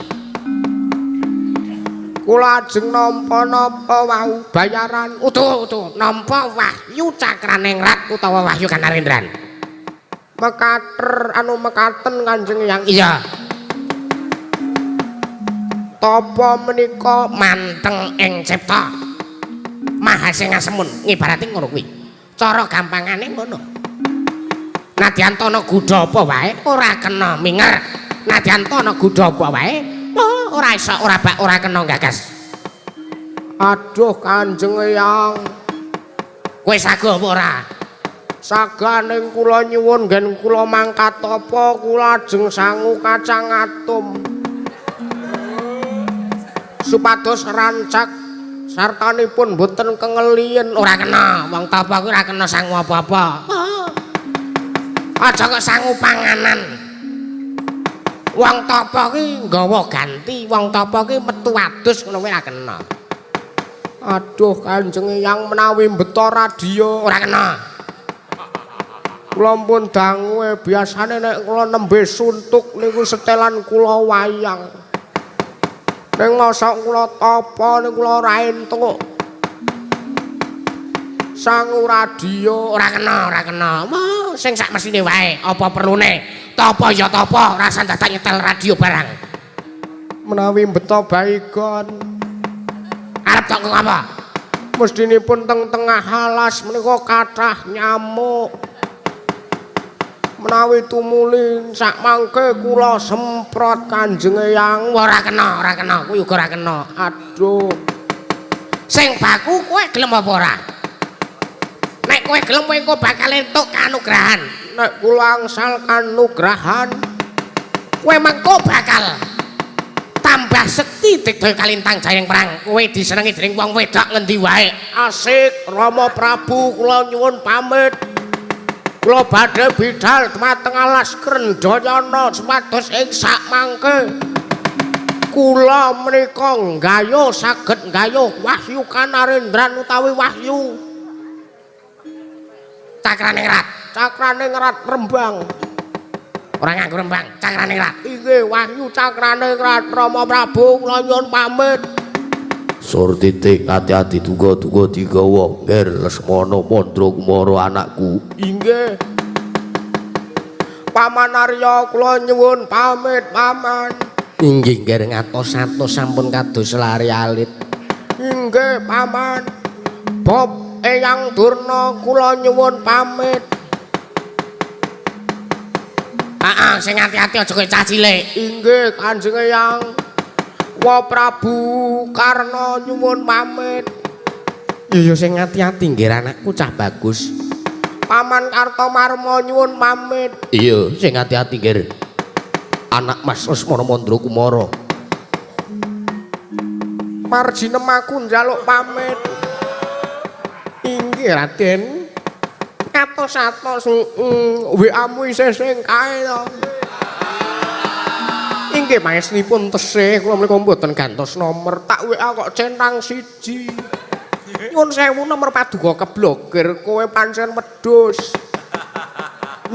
C: Kula ajeng nampa napa wau bayaran?
B: Utuh, utuh, nampa Wahyu Cakraningrat utawa Wahyu Kanarendran.
C: Mekater anu mekaten Kanjeng Eyang.
B: Iya.
C: Tapa menika
B: manteng ing cipta. Maha sing asemun ngibarate ngono kuwi. Cara gampangane ngono. Nadyan tana gudha apa wae ora kena minger. Nadyan tana gudha apa wae oh, ora iso ora bak ora kena gagas.
C: Aduh Kanjeng Eyang.
B: Kowe sago apa ora?
C: Saganing kula nyuwun nggen kula mangkat apa kula ajeng sangu kacang atom. Supados rancak sartanipun mboten kengeliyen.
B: Ora kena, wong tapa kuwi ora kena sangu apa-apa. Aja kok sangu panganan. Wong tapa kuwi nggawa ganti, wong tapa kuwi metu adus ngono kuwi ora kena.
C: Aduh Kanjeng Eyang menawi mbeto radio
B: ora kena.
C: Kula pun dangu biasane nek kula nembe suntuk niku setelan kula wayang. Ning mosok kula tapa niku kula ora entuk. Sangu radio
B: ora kena, ora kena. Wah, sing sak mesine wae, apa perlune? Tapa ya tapa, rasa dadak nyetel radio barang.
C: Menawi mbeto baygon.
B: Arep tok ngapa?
C: Mestinipun teng tengah alas menika kathah nyamuk. Menawi tumuli sak mangke kula semprot Kanjeng Eyang.
B: Ora kena, ora kena, kuwi uga ora kena.
C: Aduh.
B: Sing baku kowe gelem apa ora? Nek kowe gelem kowe engko bakal entuk kanugrahan.
C: Nek kula angsal kanugrahan,
B: kowe mengko bakal tambah sekti digdaya kalintang jayeng perang. Kowe disenengi dening wong wedok ngendi wae.
C: Asik Rama Prabu kula nyuwun pamit. Kula badhe bidal dumateng alas Krendayana supados ing sak mangke kula menika nggayuh saged nggayuh Wahyu Kanarendran utawi Wahyu
B: Cakraningrat.
C: Cakraningrat Rembang.
B: Ora nganggo Rembang, Cakraningrat.
C: Inggih, Wahyu Cakraningrat. Rama Prabu kula nyuwun pamit.
A: Sur titik ati-ati tunggu-tunggu digawa Nger Lesmana Mandra Kumara anakku.
C: Inggih. Paman Arya kula nyuwun pamit, Paman.
B: Inggih, Nger, ngatos-atos sampun kados lari alit.
C: Inggih, Paman. Bob Eyang Durna kula nyuwun pamit.
B: Heeh, sing ati-ati aja kowe cah cilik.
C: Inggih, Kanjeng Eyang. Wa Prabu Karna nyuwun pamit.
B: Iya sing ati-ati nggih anakku cah bagus.
C: Paman Kartomarma nyuwun pamit.
A: Iya, sing ati-ati nggih. Anak Mas Lesmana Mandra Kumara.
C: Marjinem aku njaluk pamit. Inggih Raden. Atos-atos WA-mu isih sing kae to. Inggih pangestunipun tesih kula menika mboten gantos nomor. Tak WA kok centang siji. Nyuwun sewu nomor paduka keblokir, kowe pancen wedhus.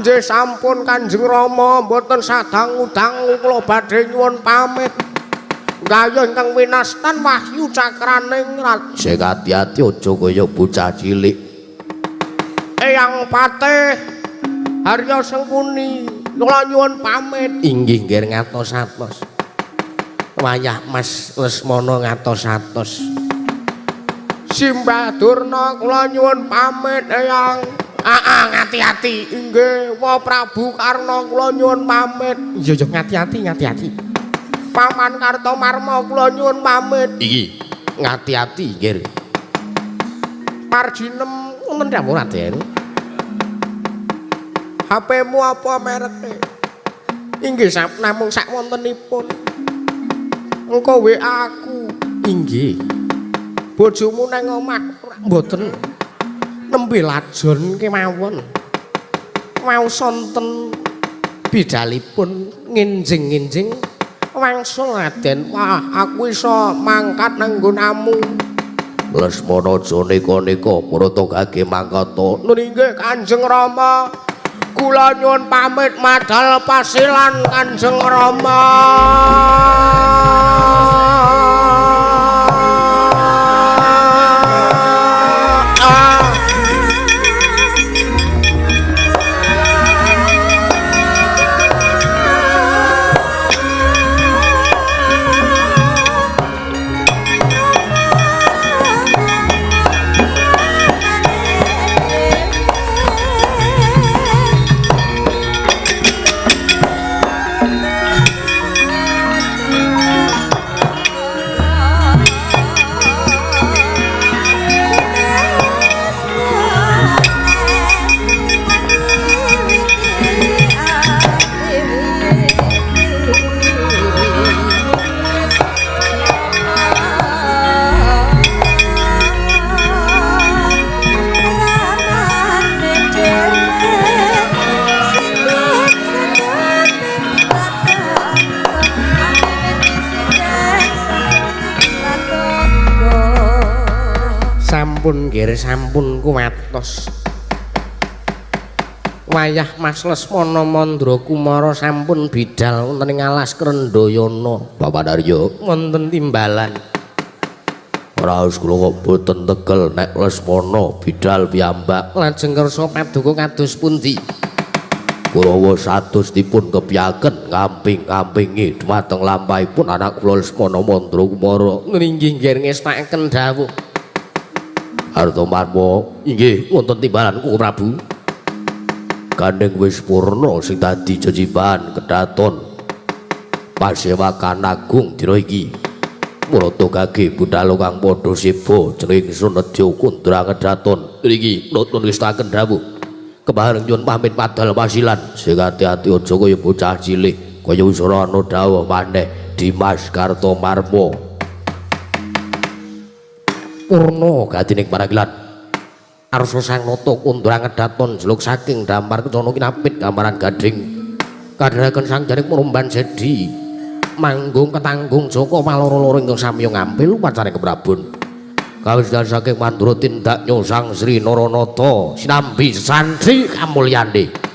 C: Nggih sampun Kanjeng Rama mboten sadangu-dangu kula badhe nyuwun pamit. Gayuh ingkang winastan wahyu cakraning rat.
A: Sing ati-ati aja kaya bocah cilik.
C: Eyang Patih Harya Sengkuni kula nyuwun pamit.
B: Inggih nggih ngatos-atos. Wayah Mas Lesmana ngatos-atos.
C: Simbah Durna kula nyuwun pamit Eyang. Aa ngati-ati. Inggih wa Prabu Karna kula nyuwun pamit.
B: Iya iya ngati-ati ngati-ati.
C: Paman Kartomarma kula nyuwun pamit.
A: Iki ngati-ati nggih.
C: Parjinem
B: wonten dawuh Raden.
C: HP-mu apa mereke? Inggih namung sak wontenipun. Engko WA aku.
B: Inggih.
C: Bojomu nang omah
B: mboten. Nembe lajon kemawon. Wau sonten bidalipun nginjing-nginjing
C: wangsul Raden. Wah, aku iso mangkat nang nggonamu.
A: Lesmana aja neka-neka mrata gage mangkata.
C: Nun inggih Kanjeng Rama. Kula nyuwun pamit madal pasilan Kanjeng Rama.
B: Sampun nggih sampun kuwatos. Wayah Mas Lesmana Mandra Kumara sampun bidal wonten ing alas Krendayana.
A: Bapak Daryo
B: wonten timbalan.
A: Raos kula kok boten tegel nek Lesmana bidal piyambak.
B: Lajeng kersa paduka kados pundi?
A: Kurawa sados dipun kepyaken ngamping-ngampingi dhumateng lampahipun anak kula Lesmana Mandra Kumara.
B: Nggih nggih ngestakaken dawuh.
A: Kartomarma inggih wonten timbalan Koko Prabu. Gandeng wis purna sing dadi jejimbahan kedaton pasewakan agung dina iki. Murata gage budhal kang padha seba jeneng ingsun nedya kundra kedaton. Niki nutun ngestakaken dawuh. Kebareng nyuwun pamit padal pasilan. Sing ati-ati aja kaya bocah cilik kaya wis ora ana dawuh maneh Dimas Kartomarma.
B: Purna gadining paragilan arsa sang nata kundra ngedaton jeluk saking dampar kencana kinapit gambaran gading kadheraken sang jaring mrumban sedi manggung ketanggung jaka maloro-loro ingkang samya ngampil upacarane keprabon kawis saking mandura tindaknya sang Sri Naranata sinambi santri kamulyane.